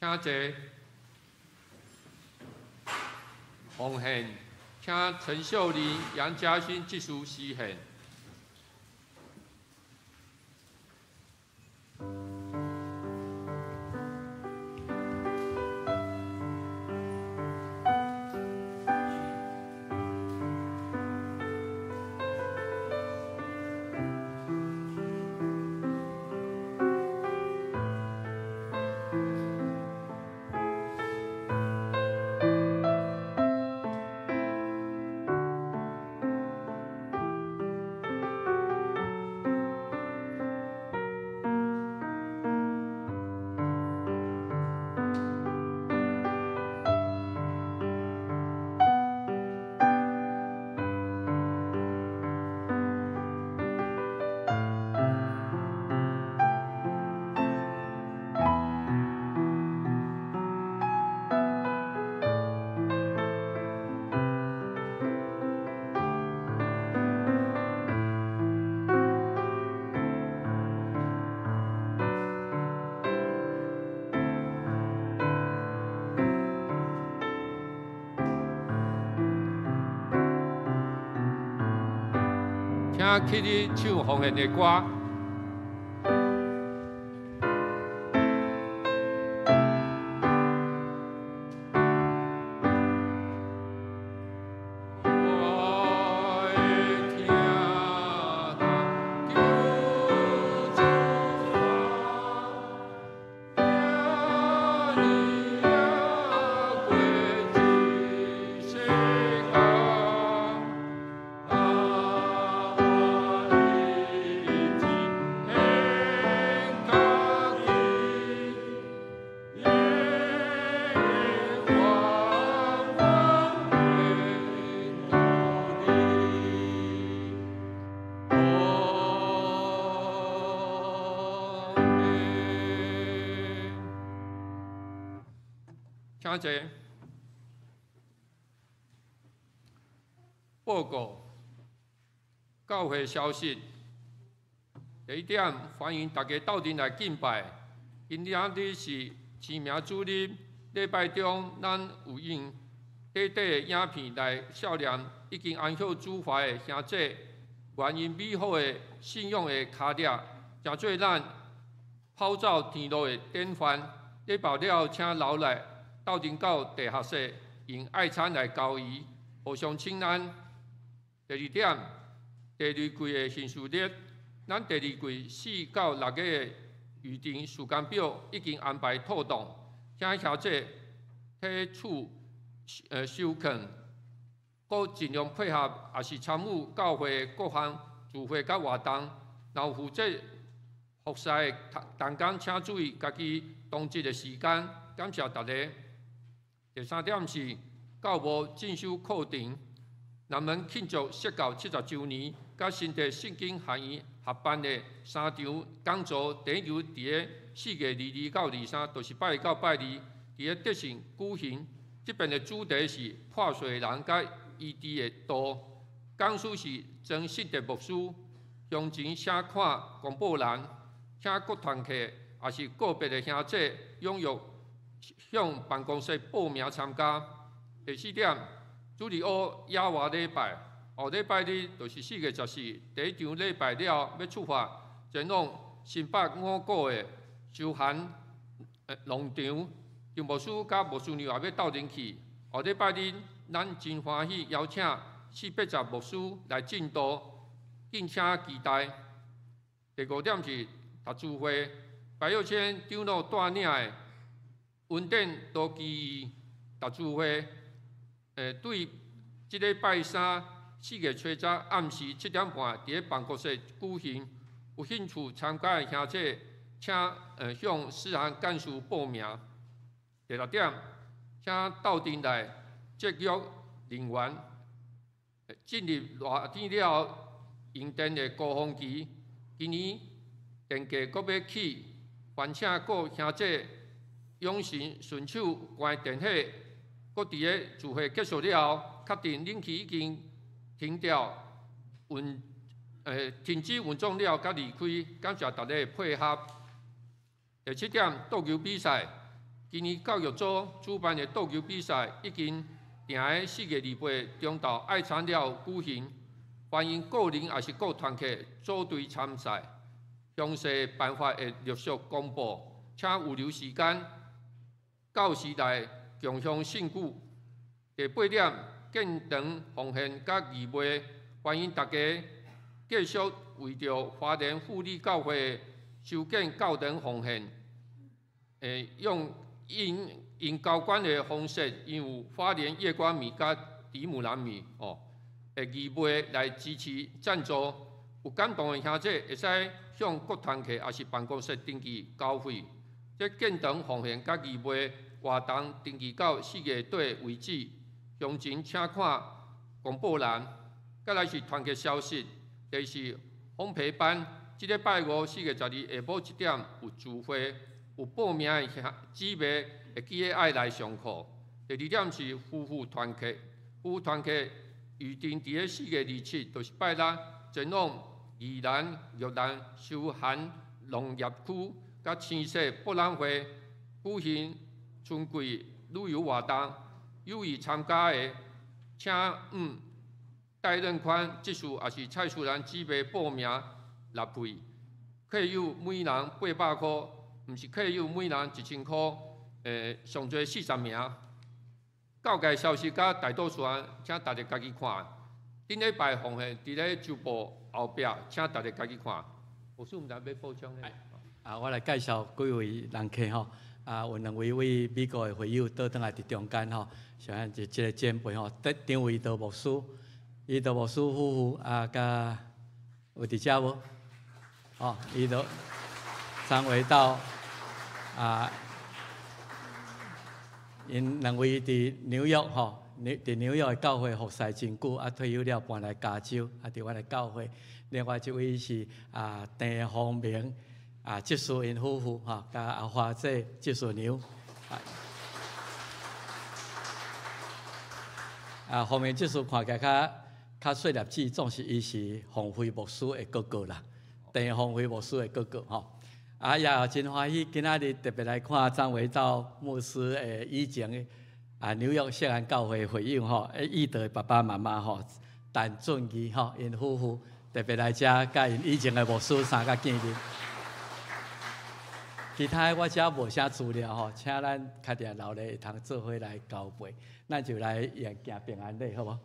請坐。奉獻，請陳秀玲、楊嘉欣執事司獻。請起立唱奉獻的歌。請坐。報告教會消息。第一點，歡迎大家鬥陣來敬拜。今仔日是清明主日，禮拜中咱有用短短的影片來少年已經安息主懷的兄姐，原因美好的信仰的跤跡，成做咱跑走天路的典範。禮拜了後，請留來鬥陣到地下室，用愛餐來交誼，互相請安。第二點，第二季的行事曆，咱第二季4到6月的預定時間表已經安排妥當，請小姐提取收券，閣盡量配合，也是參與教會各項聚會佮活動。若有負責服侍的同工，請注意家己當值的時間。感謝大家。第三點是教牧進修課程，南門慶祝釋教70週年，佮新竹聖經學院合辦的三場講座，第一場佇咧4月22到23，就是拜一到拜二，佇咧德信舉行。這遍的主題是破碎人佮醫治的道，講師是曾信德牧師。詳情請看公布欄，請各團體也是個別的兄姐踴躍向辦公室報名參加。第四點，主日學野外禮拜，後禮拜日就是4月14，第一場禮拜了欲出發前往新北五股的休閒農場，張牧師佮牧師娘也欲鬥陣去。後禮拜日，咱真歡喜邀請480牧師來證道，敬請期待。第五點是讀書會，白玉谦長老帶領的恩典多基讀書會，對這禮拜三4月初十暗時7點半，佇咧辦公室舉行。有興趣參加的兄弟，請向思涵幹事報名。第六點，請鬥陣來節約能源。進入熱天了後，用電的高峰期，今年電價閣欲起，煩請各兄弟養成順手關電火，閣佇咧聚會結束了後，確定冷氣已經停掉運，停止運作了，才離開。感謝大家的配合。第七點，桌球比賽，今年教育組主辦的桌球比賽已經定喺4月28中晝愛餐了舉行，歡迎個人也是各團體組隊參賽。詳細辦法會陸續公布，請預留時間，到時來共享盛舉。第八點，建堂奉獻佮義賣，歡迎大家繼續為著花蓮婦女教會修建教堂奉獻。用用交關的方式，因有花蓮夜光米佮迪姆蘭米哦，義賣來支持贊助。有感動的兄弟會使向各團體抑是辦公室登記交費。這建堂奉獻佮義賣活動登記到4月底為止。詳情請看公布欄。再來是團契消息，第一是烘焙班，這禮拜五4月12下晡1點有聚會，有報名的兄姊妹會記得愛來上課。第二點是夫婦團契，夫婦團契預定佇咧4月27，就是拜六前往宜蘭玉蘭休閒農業區佮青色博覽會舉行春季旅遊活動。有意參加的，請戴任宽执事也是蔡淑兰姊妹报名纳费，客友每人800箍，毋是客友每人1000箍，上济40名。教界消息佮大多数人，请大家家己看。顶礼拜奉献伫咧周报后壁，请大家家己看。牧师毋知欲补充咧。啊，我來介紹幾位人客吼。啊，有兩位位美國的會友倒轉來佇中間吼，像一個前輩吼，張維道牧師，伊道牧師夫婦啊，佮有佇遮無？哦，伊都張維道啊，𪜶兩位佇紐約吼，佇紐約的教會服侍真久，啊退休了搬來加州，啊佇阮的教會。另外一位是啊鄭宏明啊，執事𪜶夫婦吼，佮阿華姐執事娘。啊，宏明執事看起來較細粒子，總是伊是洪輝牧師的哥哥啦，鄭洪輝牧師的哥哥吼。啊，也真歡喜，今仔日特別來看張維道牧師的以前啊紐約錫安教會會友吼，伊德的爸爸媽媽吼，陳俊義吼，𪜶夫婦特別來遮，佮𪜶以前的牧師三角見面。其他的我遮無啥資料吼，請咱較定留咧會通做伙來交背，咱就來用行平安禮，好無？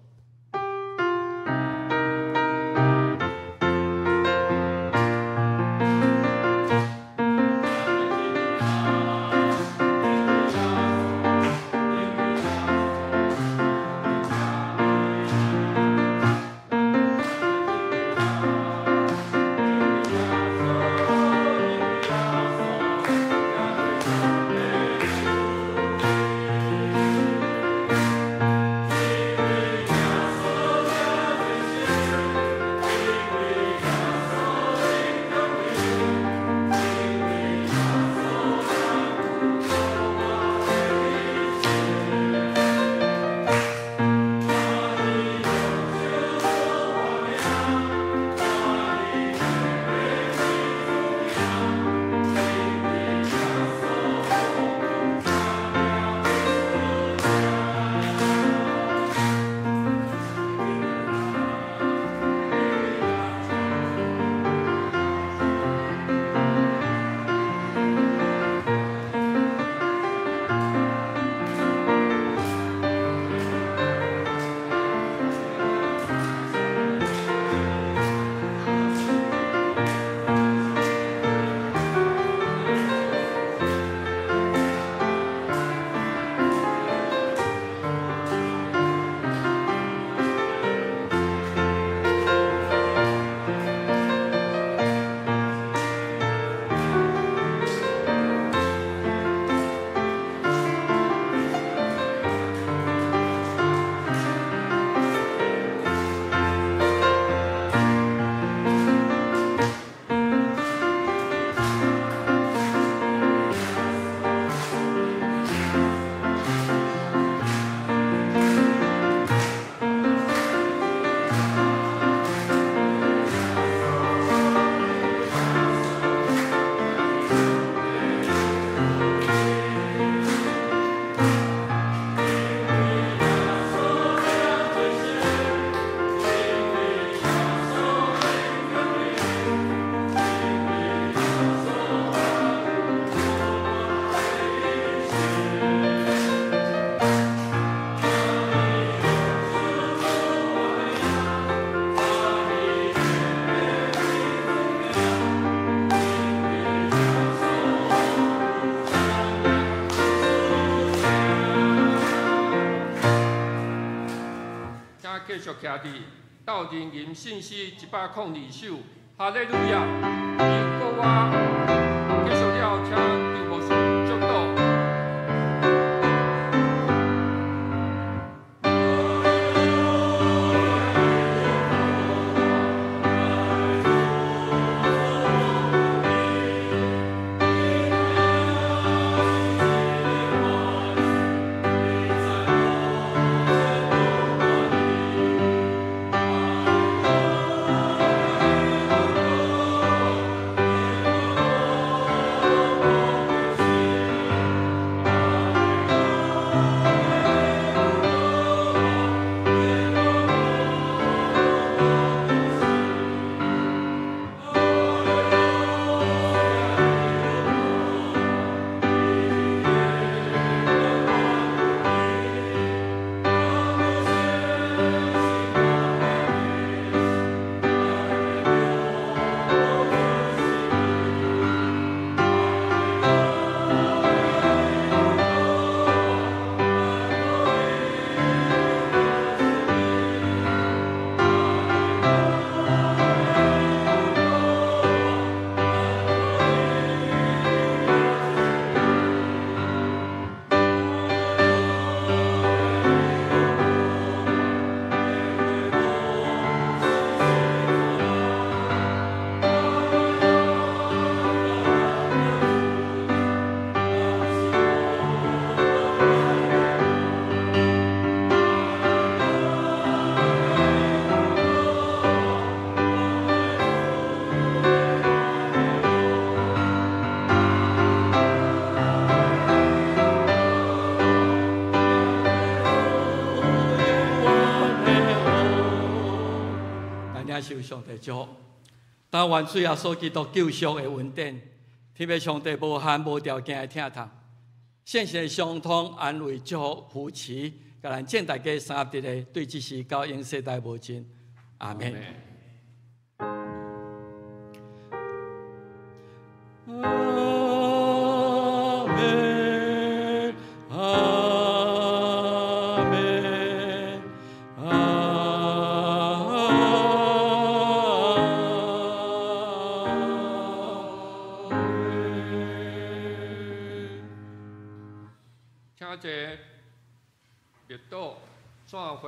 繼續徛佇鬥陣吟信詩102首，哈利路亞！由國我結束了，請張牧師祝禱。 Oh. 帝祝福。但願主耶穌基督救贖的恩典，天父上帝無限無條件的疼痛，聖神的相通安慰祝福扶持，共咱眾大家三合一的對這時到永世代無盡。阿門。阿門，阿門，阿門。請坐默禱轉會。